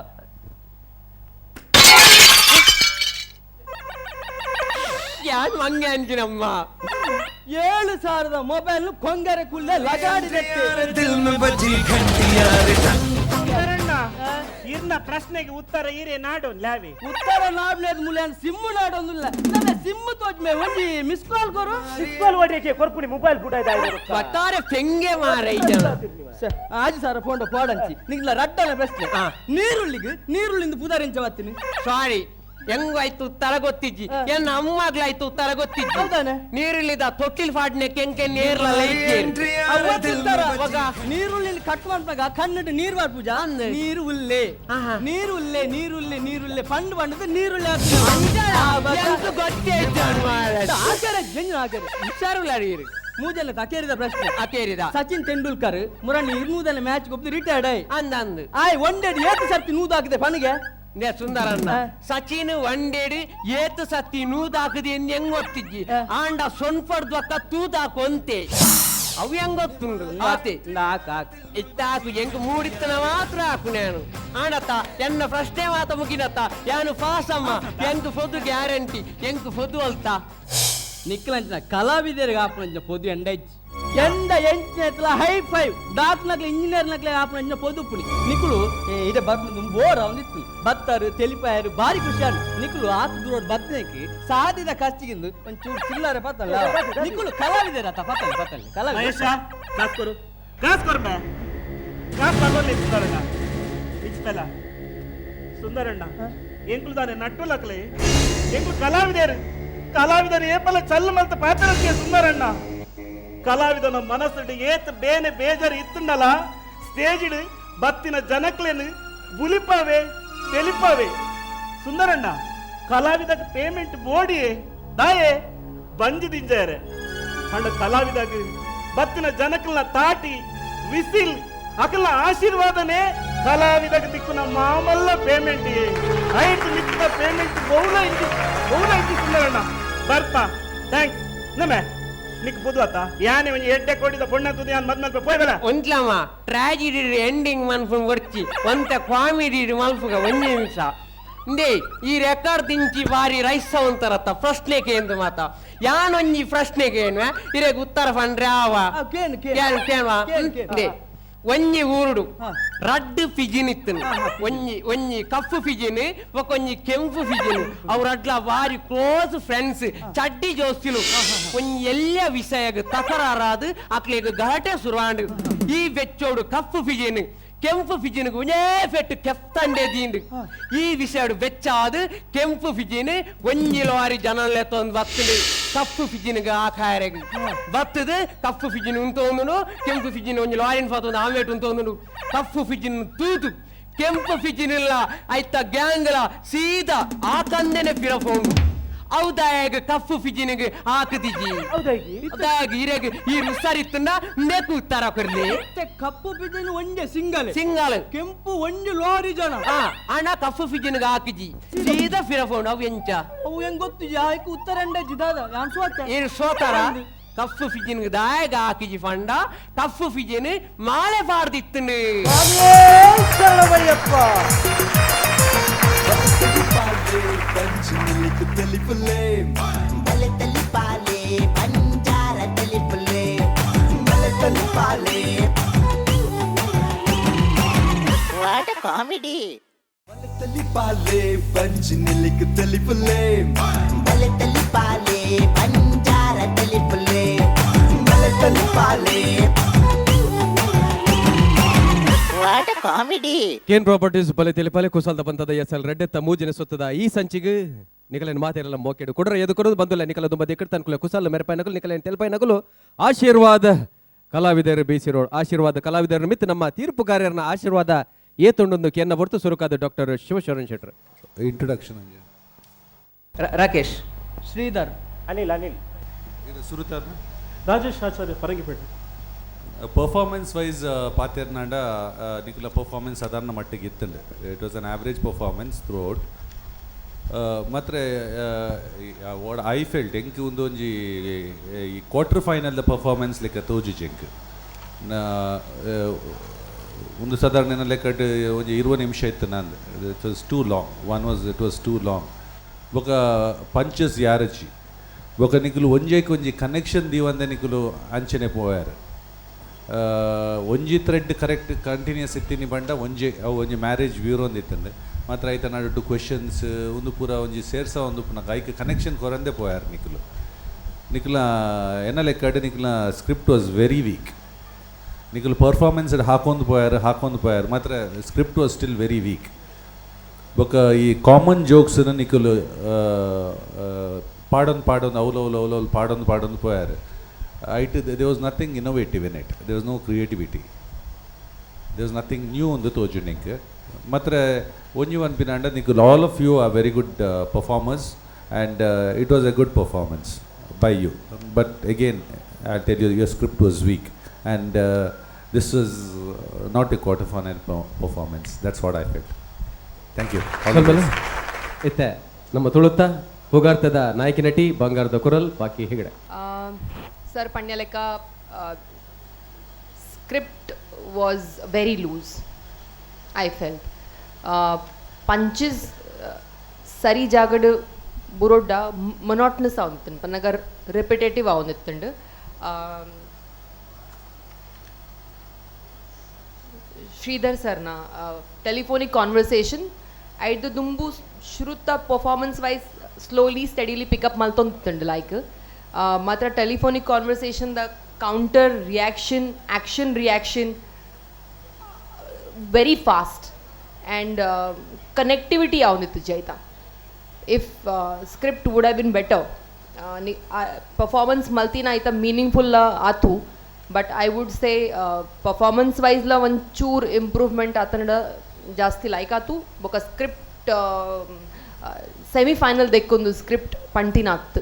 ಯಾನ್ ಮಂಗೆ ಅಂಜಿನಮ್ಮ 7000 ಮೊಬೈಲ್ ಕೊಂಗರೆ ಕುಲ್ಲೆ ಲಗಾಡಿ ಇರ್ನ ಪ್ರಶ್ನೆಗೆ ಉತ್ತರ ಈರೆ ನಾಡು ಲ್ಯಾವಿ ಉತ್ತರ ನಾಡ್ಲೇದ್ ಮುಲ್ಯಾನ್ ಸಿಮ್ ನಾಡೊಂದಿಲ್ಲ ನನ್ನ ಸಿಮ್ ತೋಜ್ಮೆ ಒಂಜಿ ಮಿಸ್ ಕಾಲ್ ಕೊರು ಮಿಸ್ ಕಾಲ್ ಹೊಡಿಯಕ್ಕೆ ಕೊರ್ಪುನಿ ಮೊಬೈಲ್ ಬುಡ ಬಟ್ಟಾರೆ ಪೆಂಗೆ ಮಾರ ಈ ಜನ ಆಜಿ ಸಾರ ಫೋನ್ ಪೋಡಂಚಿ ನಿಗ್ಲ ರಡ್ಡನ ಪ್ರಶ್ನೆ ನೀರುಳ್ಳಿಗೆ ನೀರುಳ್ಳಿಂದ ಪುದಾರಿಂಚ ಬತ್ತೀನಿ ಸಾರಿ ಹೆಂಗಾಯ್ತು ಉತ್ತರ ಗೊತ್ತಿಜ್ಜಿ ಎನ್ನ ಅಮ್ಮಗ್ಲಾಯ್ತು ಉತ್ತರ ಗೊತ್ತಿಜ್ಜಿ ನೀರುಳ್ಳಿದ ತೊಟ್ಟಿಲ್ ಫಾಡ್ನೆ ಕೆಂಕೆ ನೇರ್ಲಲ್ಲ ನೀರುಳ್ಳಿ ಕಟ್ ಮಾಡ್ದಾಗ ಕಣ್ಣು ನೀರು ಪೂಜಾ ನೀರು ಉಲ್ಲೆ ನೀರು ಉಲ್ಲೆ ನೀರುಲ್ಲೆ ನೀರುಲ್ಲೆ ಪಂಡು ಪಂಡದ ನೀರುಳ್ಳಿ ಗೊತ್ತೇ ಹುಷಾರುಲ್ಲ ಮೂಜಲ್ಲ ಅಕೇರಿದ ಪ್ರಶ್ನೆ ಅಕೇರಿದ ಸಚಿನ್ ತೆಂಡೂಲ್ಕರ್ ಮುರಳಿ 200 ಮ್ಯಾಚ್ ಗೊಬ್ಬ ರಿಟೈರ್ಡ್ ಆಯ್ ಅಂದ ಅಂದು ಆಯ್ ಒಂಡೆಡ್ ಏತು ಸರ್ತಿ ನೂದಾಕಿದೆ ಪನಿಗೆ ಸುಂದರಣ್ಣ ಸಚಿನ್ ಒಂಡೇಡು ಏತು ಸತಿ ನೂದಾಕದೆ ಹೆಂಗ್ ಗೊತ್ತಿಜ್ಜಿ ಆಂಡ ಸೊನ್ಪಡ್ದು ತೂದಾಕೊಂತೆ ಅವು ಹೆಂಗ್ ಗೊತ್ತುಂಡು ಆತೆ ಇತ್ತಾಕು ಹೆಂಗ್ ಮೂಡಿತ್ತನ ಮಾತ್ರ ಹಾಕು ನಾನು ಆಂಡತ್ತ ಎನ್ನ ಪ್ರಶ್ನೆ ಮಾತ ಮುಗಿನತ್ತ ಯಾನು ಪಾಸಮ್ಮ ಎಂಕ್ ಫೊದು ಗ್ಯಾರಂಟಿ ಎಂಕ್ ಫೊದು ಅಲ್ತ ನಿಕ್ಕಲಂಚಿನ ಕಲಾವಿದರಿಗೆ ಆಪನಂಚಿನ ಪೊದು ಎಂಡೈಚ್ ಎಂಡ ಎಂಚಿನ ಹೈ ಫೈವ್ ಡಾಕ್ಟರ್ ನಕ್ಲೆ ಇಂಜಿನಿಯರ್ ನಕ್ಲೆ ಆಪನಂಚಿನ ಪೊದು ಪುಣಿ ನಿಕ್ಕಳು ಇದೆ ಬರ್ದು ಬೋರ್ ಅವನಿತ್ತು ಬತ್ತಾರು ತೆಲಿಪಾಯರು ಭಾರಿ ಖುಷಿಯಾನು ನಿಕ್ಕಳು ಆತ ದೂರ ಬತ್ತನೇಕಿ ಸಾದಿದ ಖರ್ಚಿಗಿಂದು ಒಂಚೂರು ಚಿಲ್ಲರೆ ಪತ್ತಲ್ಲ ನಿಕ್ಕಳು ಕಲಾವಿದರ ಪತ್ತಲ್ಲ ಪತ್ತಲ್ಲ ಕಲಾವಿದ ಕಾಸ್ ಕೊರು ಕಾಸ್ ಕೊರು ಬೇ ಕಾಸ್ ತಗೊಳ್ಳಿ ಸುಂದರಣ್ಣ ಇಚ್ಪೆಲ್ಲ ಸುಂದರಣ್ಣ ಎಂಕ್ಲು ದಾನೆ ನಟ್ಟು ಲಕ್ಲೆ ಎಂಕ್ಲು ಕಲಾವಿದರು ಕಲಾವಿದರು ಏಪಲ ಚಲ್ಲು ಮಲ್ತ ಪಾತ್ರಕ್ಕೆ ಸುಂದರಣ್ಣ ಕಲಾವಿದನ ಮನಸ್ಸು ಏತ್ ಬೇನೆ ಬೇಜಾರು ಇತ್ತುಂಡಲ ಸ್ಟೇಜಿಡು ಬತ್ತಿನ ಜನಕ್ಲೇನು ಬುಲಿಪಾವೆ ತೆಲಿಪಾವೆ ಸುಂದರಣ್ಣ ಕಲಾವಿದಕ್ಕೆ ಪೇಮೆಂಟ್ ಬೋಡಿಯೇ ದಾಯೆ ಬಂಜಿ ದಿಂಜಾರೆ ಅಂಡ ಕಲಾವಿದಾಗ ಬತ್ತಿನ ಜನಕ್ಲನ ತಾಟಿ ವಿಸಿಲ್ ಅಕಲ ಆಶೀರ್ವಾದನೆ ಕಲಾವಿದಕ್ಕೆ ದಿಕ್ಕುನ ಮಾಮಲ್ಲ ಪೇಮೆಂಟ್ ಐಟ್ ಮಿಕ್ಕಿದ ಪೇಮೆಂಟ್ ಬಹುಲ ಇಂಜಿ ಬಹುಲ ಇಂಜಿ ಸುಂದರಣ್ಣ ಬರ್ತಾ thanks ನಮೆ. ನಿಕ್ ಪುದುವತ್ತ ಯಾನೆ ಒಂಜಿ ಎಡ್ಡೆ ಕೋಡಿದ ಪೊಣ್ಣ ತುದಿ ಯಾನ್ ಮದ್ಮಲ್ಪ ಪೋಯ್ಬಲ ಒಂತ್ಲಮ್ಮ ಟ್ರಾಜಿಡಿ ಎಂಡಿಂಗ್ ಮನ್ಪುನ್ ಒರ್ಚಿ ಒಂತ ಕಾಮಿಡಿ ಮಲ್ಪುಗ ಒಂಜಿ ನಿಮಿಷ ಇಂದೇ ಈ ರೆಕಾರ್ಡ್ ದಿಂಚಿ ಬಾರಿ ರೈಸ ಒಂತರತ್ತ ಪ್ರಶ್ನೆ ಕೇಂದು ಮಾತ ಯಾನೊಂಜಿ ಪ್ರಶ್ನೆ ಕೇನ್ವೆ ಇರೆಗ್ ಉತ್ತರ ಪಂಡ್ರೆ ಆವ ಕೇನು ಕೇನ್ವಾ ಇಂದೇ ಒಂಜಿ ಊರುಡು ರಡ್ಡ್ ಫಿಜಿನ್ ಇತ್ತು ಒಂಜಿ ಒಂಜಿ ಕಪ್ಪು ಫಿಜಿನ್ ಒಂಜಿ ಕೆಂಪು ಫಿಜಿನ್ ಅವ್ರ ಅಡ್ಲ ಬಾರಿ ಕ್ಲೋಸ್ ಫ್ರೆಂಡ್ಸ್ ಚಡ್ಡಿ ಜೋಸ್ತಿಲು ಒಂಜಿ ಎಲ್ಲ ವಿಷಯಗ್ ತಕರಾರಾದು ಅಕ್ಲೆಗ್ ಗಲಾಟೆ ಸುರುವಾಂಡು ಈ ಬೆಚ್ಚೋಡು ಕಪ್ಪು ಫಿಜಿನ್ ಕೆಂಪು ಫಿಜಿನ್ಗ್ ಒಂಜೇ ಫೆಟ್ಟು ಕೆತ್ತಂಡೆ ದೀಂಡು ಈ ವಿಷಯಡು ಬೆಚ್ಚಾದು ಕೆಂಪು ಫಿಜಿನ್ ಒಂಜಿ ಲಾರಿ ಜನಲೆತ್ತೊಂದು ಬತ್ತುಂಡು ಕಪ್ಪು ಫಿಜಿನ್ಗ್ ಆ ಕಾಯರೆಗ್ ಬತ್ತದು ಕಪ್ಪು ಫಿಜಿನ್ ಉಂತೊಂದುನು ಕೆಂಪು ಫಿಜಿನ್ ಒಂಜಿ ಲಾರಿನ್ ಫಾತೊಂದು ಆಮ್ಲೆಟ್ ಉಂತೊಂದುನು ಕಪ್ಪು ಫಿಜಿನ್ ತೂತು ಕೆಂಪು ಫಿಜಿನ್ ಇಲ್ಲ ಐತ ಗ್ಯಾಂಗ್ಲ ಸೀದಾ ಆ ಕಂದೆನೆ ಪಿರಫೋಂಡು ಔದಾಯಗ ಕಪ್ಪು ಫಿಜಿನಿಗೆ ಆಕದಿಜಿ ಔದಾಯಗ ಇರೆಗ್ ಈ ರುಸರಿತ್ತುಂಡ ನೆಕ್ ಉತ್ತರ ಕೊರ್ಲಿ ಕಪ್ಪು ಫಿಜಿನ್ ಒಂಜೆ ಸಿಂಗಲ್ ಸಿಂಗಲ್ ಕೆಂಪು ಒಂಜಿ ಲಾರಿ ಜನ ಅಣ್ಣ ಕಪ್ಪು ಫಿಜಿನ್ಗೆ ಹಾಕಿಜಿ ಸೀದಾ ಫಿರಫೋಂಡು ಅವು ಎಂಚ ಅವು ಹೆಂಗ್ ಗೊತ್ತು ಯಾಯ್ಕ್ ಉತ್ತರ ಎಂಡ ಜಿದಾದ ಯಾನ್ ಸೋತ ಏನು ಸೋತಾರ ಕಪ್ಪು ಫಿಜಿನ್ಗೆ ದಾಯಗ ಹಾಕಿಜಿ ಫಂಡ ಕಪ್ಪು ಫಿಜಿನ್ ಮಾಲೆ ಪಾಡ್ದಿತ್ತುಂಡು ಶರಣಮಯ್ಯಪ್ಪ what comedy what comedy Ken properties ಬಲೆ ತೆಲಿಪಾಲೆ ಕುಸಲ್ದ ಬಂತದ ಎಸ್ ಎಲ್ ರೆಡ್ಡೆತ್ತ ಮೂಜಿನ ಸುತ್ತದ ಈ ಸಂಚಿಗೆ ನಿಕಲನ್ ಮಾತೆಲ್ಲ ಮೋಕೆಡು ಕೊಡ್ರ ಎದು ಕೊಡೋದು ಬಂದಿಲ್ಲ ನಿಕಲ ದುಂಬ ದಿಕ್ಕಡ್ ತನ್ಕುಲ ಕುಸಲ್ ಮೆರಪಾಯಿನಕಲು ನಿಕಲನ್ ತೆಲಪಾಯಿನಕಲು ಆಶೀರ್ವಾದ ಕಲಾವಿದರು ಬಿ ಸಿ ರೋಡ್ ಆಶೀರ್ವಾದ ಕಲಾವಿದರ ನಿಮಿತ್ತ ನಮ್ಮ ತೀರ್ಪುಗಾರರನ್ನ ಆಶೀರ್ವಾದ ಏತುಂಡೊಂದು ಕೆನ್ನ ಹೊರತು ಸುರುಕಾದ ಡಾಕ್ಟರ್ ಶಿವಶರಣ್ ಶೆಟ್ಟರ್. ಇಂಟ್ರೊಡಕ್ಷನ್. ರಾಕೇಶ್ ಶ್ರೀಧರ್ ಅನಿಲ್ ಅನಿಲ್ ಇದು ಸುರುತಾರ್ನ ರಾಜೇಶ್ ಆಚಾರ್ಯ ಪರಂಗಿಪೇಟೆ. ಪರ್ಫಾರ್ಮೆನ್ಸ್ ವೈಸ್ ಪಾತೆರ್ನಾಂಡ ನಿಕುಲ ಪರ್ಫಾರ್ಮೆನ್ಸ್ ಸಾಧಾರಣ ಮಟ್ಟಿಗೆ ಇತ್ತಂಡೆ. It was an average performance throughout. ಮಾತ್ರ what I felt ಎಂಕ್ ಒಂದೊಂಜಿ ಈ ಕ್ವಾರ್ಟರ್ ಫೈನಲ್ದ ಪರ್ಫಾರ್ಮೆನ್ಸ್ ಲೆಕ್ಕ ತೋಜಿಜಿ ಎಂಕ್. ಒಂದು ಸಾಧಾರಣ ಲೆಕ್ಕಟ್ ಒಂಜಿ 20 ನಿಮಿಷ ಇತ್ತು ನಂದು. It was too long, one was it was too long. ಬೊಕ ಪಂಚಸ್ ಯಾರಚಿ ಬೊಕ ನಿಕುಲು ಒಂಜೇಕ್ ಒಂಜಿ ಕನೆಕ್ಷನ್ ದೀವಂದೆ ನಿಕುಲು ಅಂಚನೆ ಪೋಯಾರು. ಒಂಜಿ thread correct continuous ಇತ್ತೀನಿ ಬಂಡ ಒಂಜಿ ಅವು ಒಂಜಿ ಮ್ಯಾರೇಜ್ ಬ್ಯೂರೋ ಒಂದು ಇತ್ತಂದೆ ಮಾತ್ರ ಐತ ನಡುಟು ಕ್ವೆಶನ್ಸ್ ಒಂದು ಪೂರ ಒಂಜಿ ಸೇರ್ಸ ಒಂದು ಪುನಕ ಐಕ್ ಕನೆಕ್ಷನ್ ಕೊರಂದೆ ಪೋಯಾರು ನಿಕುಲು. ನಿಕುಲ ಎನ್ನ ಲೆಕ್ಕಡ್ ನಿಕುಲ script was very weak. ನಿಕುಲು ಪರ್ಫಾರ್ಮೆನ್ಸ್ ಹಾಕೊಂದು ಪೋಯಾರು ಹಾಕೊಂದು ಪೋಯಾರು ಮಾತ್ರ script was still very weak. ಬೊಕ ಈ ಕಾಮನ್ ಜೋಕ್ಸ್ನ ನಿಕುಲು ಪಾಡೊಂದು ಪಾಡೊಂದು ಅವ್ಲು ಅವ್ಲು ಅವ್ಲು ಪಾಡೊಂದು ಪಾಡೊಂದು ಪೋಯಾರು. ಐಟ್ there was nothing innovative in it, there was no creativity, there was nothing new ಒಂದು ತೋಜು ನಿಂಕ್. ಮಾತ್ರ ಒಂಜಿ ಪನ್ಪಿನಾಂಡ ನಿಕುಲು all of you are very good performers and it was a good performance by you. But again I tell you, your script was weak and this was not a quarter final performance. That's what I felt. Thank you. ಇತ್ತೆ ನಮ್ಮ ತುಳುತ್ತ ಹೋಗಾರ್ತದ ನಾಯಕಿ ನಟಿ ಬಂಗಾರದ ಕುರಲ್ ಬಾಕಿ Hegde. Sir ಪಣ್ಯಲೆಕ್ಕ script was very loose. I felt punches ಸರಿ ಜಾಗಡ್ ಬುರೊಡ್ಡ ಮೊನಾಟ್ನಸ್ ಆವೊಂದಿತ್ತುಂಡು ಪನ್ನಗ repetitive ಆವೊಂದಿತ್ತುಂಡು. Sridhar ಸರ್ನ telephonic conversation ಐದು ದುಂಬು ಶ್ರುತ performance wise slowly steadily pickup ಮಲ್ತೊಂದಿತ್ತುಂಡು. Like ಮಾತ್ರ telephonic conversation the counter reaction action reaction very fast and connectivity ಆವೊಂದಿತ್ತು ಜೈತ. If script would have been better performance ಮಲ್ತಿನ ಆಯ್ತಾ meaningful ಆತು. But I would say performance ವೈಸ್ಲ ಒಂಚೂರು improvement ಆತನಡ ಜಾಸ್ತಿ like ಆತು. ಬೊಕ script semifinal ದೆಕ್ಕೊಂದು script ಪಂಟಿನ ಆಗ್ತು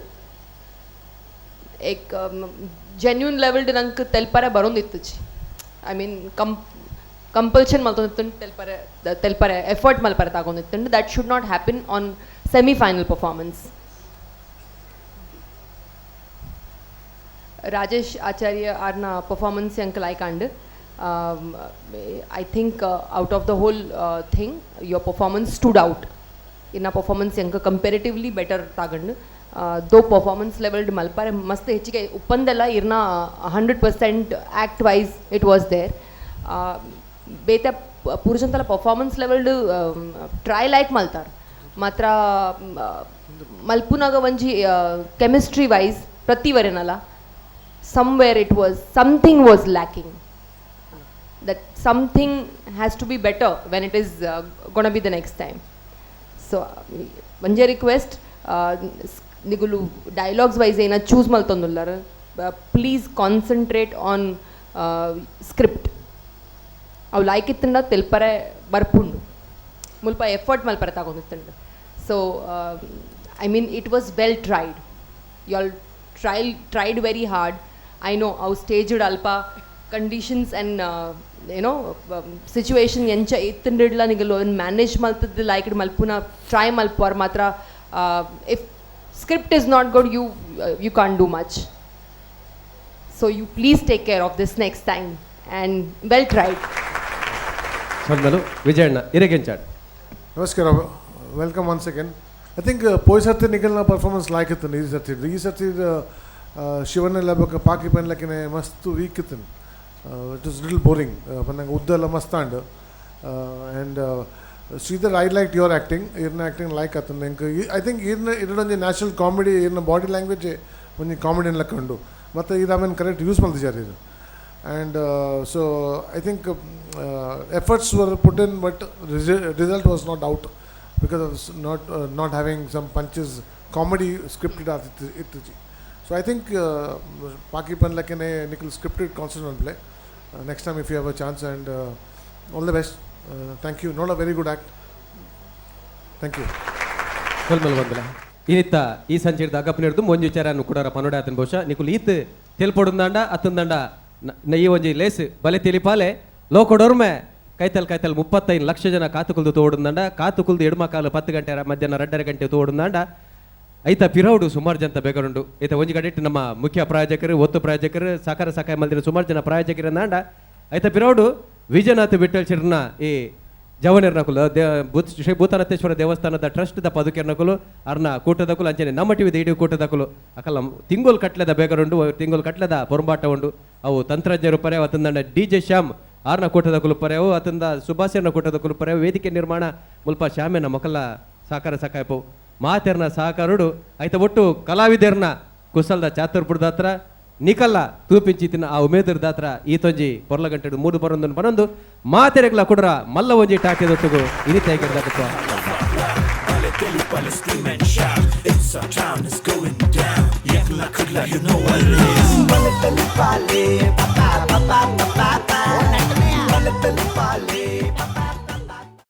ಏಕ್ genuine levelled ನಂಗೆ ತೆಲ್ಪರೆ ಬರೋಂದಿತ್ತುಚಿ. I mean compulsion ಮಲ್ತೊಂದಿತ್ತುಂಡು ತೆಲ್ಪರೆ ತೆಲ್ಪರೆ effort ಮಲ್ಪರೆ ತಾಗೊಂದಿತ್ತುಂಡು. That should not happen on semifinal performance. Rajesh ಆಚಾರ್ಯ ಆರ್ನ ಪರ್ಫಾರ್ಮೆನ್ಸ್ ಎಂಕ್ like and I think out of the whole thing your performance stood out. ಇನ್ನ performance ಎಂಕ್ comparatively better ತಾಗಂಡು, ದೋ performance levelled ಮಲ್ಪಾರೆ ಮಸ್ತ್ ಹೆಚ್ಚಿಗೆ ಉಪ್ಪಂದೆಲ್ಲ ಇರ್ನ 100% act wise it was there. ಬೇತೆ ಪುರುಷಂತಲ performance levelled try like ಮಲ್ತಾರ್ ಮಾತ್ರ ಮಲ್ಪುನಾಗ ಒಂಜಿ ಕೆಮಿಸ್ಟ್ರಿ ವೈಸ್ ಪ್ರತಿ ವರೆನಲ್ಲ somewhere it was something was lacking. That something has to be better when it is gonna be the next time. So ಒಂಜೆ request, ನಿಗುಲು dialogues wise ಏನ choose ಮಲ್ತೊಂದುಲ್ಲಾರ, please concentrate on script. ಅವು like ಇತ್ತಂಡ ತೆಲ್ಪರೆ ಬರ್ಪುಂಡು, ಮುಲ್ಪ ಎಫರ್ಟ್ ಮಲ್ಪರೆ ತಗೊಂಡಿತ್ತಂಡು. So I mean it was well tried, you all tried very hard. I know ಅವು ಸ್ಟೇಜ್ಡ್ ಅಲ್ಪ ಕಂಡೀಷನ್ಸ್ ಆ್ಯಂಡ್ ಏನೋ ಸಿಚುವೇಶನ್ ಎಂಚ ಇತ್ತಂಡಿಡ್ಲ ನಿಗಲು ಮ್ಯಾನೇಜ್ ಮಲ್ತದ್ದು ಲೈಕ್ ಮಲ್ಪುನ ಟ್ರೈ ಮಲ್ಪುವಾರ್ ಮಾತ್ರ. If script is not good, you can't do much. So you please take care of this next time and well tried. ಸೊಲ್ಮೆಲು ವಿಜಯಣ್ಣ ಇರೆಗೆಂಚಾಡ್. ನಮಸ್ಕಾರ, welcome once again. I think ಪೋಯ್ ಸರ್ತಿ ನಿಖಲ್ನ performance ಲಾಯ್ಕ್ ಇತ್ತು. ಈ ಸರ್ತಿ ಶಿವನೆಲ್ಲ ಬೊಕ ಪಾಕಿ ಪನ್ಲಕಿನೆ ಮಸ್ತ್ ವೀಕ್ ಇತ್ತು. It is little boring ಪನ್ನಂಗೆ ಉದ್ದೆಲ್ಲ ಮಸ್ತ್ and. And Sridhar, I like your acting. ಇರ್ನ ಆ್ಯಕ್ಟಿಂಗ್ ಲೈಕ್ ಆತಂದು ಎಂಕ್. I think ಇರ್ನ ಇರೊಂಜಿ ನ್ಯಾಚುರಲ್ ಕಾಮಿಡಿ, ಇರ್ನ ಬಾಡಿ ಲ್ಯಾಂಗ್ವೇಜ್ ಒಂಜಿ ಕಾಮಿಡಿ ಲೆಕ್ಕ ಉಂಡು. ಮತ್ತು ಇದು ಆಮೇಲೆ ಕರೆಕ್ಟ್ ಯೂಸ್ ಮಲ್ತಿಜಾರ್ ಇದು. And so I think efforts were put in, but result was not out because of not having some punches, comedy scripted ಇತ್ತಿಜಿ. So I think Paki ಪನ್ಲಕ್ಕನೆ Nikhil scripted constant on play next time if you have a chance, and all the best. Thank you. Not a very good act. Thank you. ಸೊಲ್ಮೆಲು ಬಂದಲ. ಇನಿತ್ತ ಈ ಸಂಚಿರ್ದ ಅಗಪ್ನಿರ್ದು ಒಂಜಿ ವಿಚಾರನು ಕುಡರ ಪನೋಡೆ ಆತನ. ಬಹುಶಃ ನಿಕುಲು ಈತ್ ತೆಲ್ಪೊಡುಂದಾಂಡ ಅತ್ತಂದಾಂಡ ಈ ಒಂಜಿ ಲೇಸ್ ಬಲೆ ತಿಳಿಪಾಲೆ. ಲೋಕೊಡೊರ್ಮೆ ಕೈತಲ್ ಕೈತಲ್ 35 ಲಕ್ಷ ಜನ ಕಾತುಕುಲ್ದು ತೋಡುಂದಾಂಡ, ಕಾತುಕುಲ್ದು ಎಡ್ಮ ಕಾಲು 10 ಗಂಟೆ, ಮಧ್ಯಾಹ್ನ 2.5 ಗಂಟೆ ತೋಡುಂದಾಂಡ, ಐತ ಪಿರೌಡು ಸುಮಾರು ಜನ ಬೇಕರುಂಡು. ಐತ ಒಂಜಿ ಕಡೆ ನಮ್ಮ ಮುಖ್ಯ ಪ್ರಾಯೋಜಕರು, ಒತ್ತು ಪ್ರಾಯೋಜಕರು, ಸಹಕಾರ ಸಹಾಯ ಮಲ್ದಿನ ಸುಮಾರು ಜನ ಪ್ರಾಯೋಜಕರನ್ನಾಂಡ, ಐತ ಪಿರೌಡು ವಿಜಯನಾಥ್ ವಿಠಲ್ ಶೆಟ್ನ ಈ ಜವನೆರ್ನಕುಲು, ಶ್ರೀ ಭೂತನಾಥೇಶ್ವರ ದೇವಸ್ಥಾನದ ಟ್ರಸ್ಟ್ ದ ಪದುಕೆರ್ನಕುಲು, ಅರ್ನ ಕೂಟದಕುಲು, ಅಂಚನೆ ನಮ್ಮ ಟಿವಿ ಇಡೀ ಕೂಟದಕುಲು. ಅಕಲ್ಲ ತಿಂಗೋಲ್ ಕಟ್ಲೆದ ಬೇಗರುಂಡು, ತಿಂಗೋಲ್ ಕಟ್ಲೆದ ಪೊರಂಬಾಟ ಉಂಡು. ಅವು ತಂತ್ರಜ್ಞರು ಪರೆ, ಅತಂದ ಡಿಜೆ ಶ್ಯಾಮ್ ಆರ್ನ ಕೂಟದಕುಲು ಪರೆವು, ಅತಂದ ಸುಭಾಷರ್ನ ಕೂಟದಕುಲು ಪರೆವು. ವೇದಿಕೆ ನಿರ್ಮಾಣ ಮುಲ್ಪ ಶ್ಯಾಮೇನ ಮೊಕಲ್ಲ ಸಹಕಾರ ಸಕಾಯಪು ಮಾತೆರ್ನ ಸಹಕಾರುಡು. ಐತ ಒಟ್ಟು ಕಲಾವಿದರ್ನ ಕುಸಲ್ದ ಚಾತುರ್ಪುರದಾತ್ರ ನಿಕಲ್ಲ ತೂಪಿಂಚಿತಿನ ಆ ಉಮೇದರ್ದಾತ್ರ ಈ ತೊಂಜಿ ಪೊರ್ಲ ಗಂಟೆಡು ಮೂಡು ಬರೊಂದನ್ನು ಬರೊಂದು ಮಾತೆರೆಗ್ಲ ಕುಡ್ರ ಮಲ್ಲ ಒಂಜಿ ಟಾಕಿದೊತ್ತುಗು ಇನಿತಾಯಿಗಿರ್ದಾಕತ್ವ. It's our town, it's going down. Yakla kudla, you know what it is. Balatali pale, pa pa pa pa pa pa. Balatali pale, pa.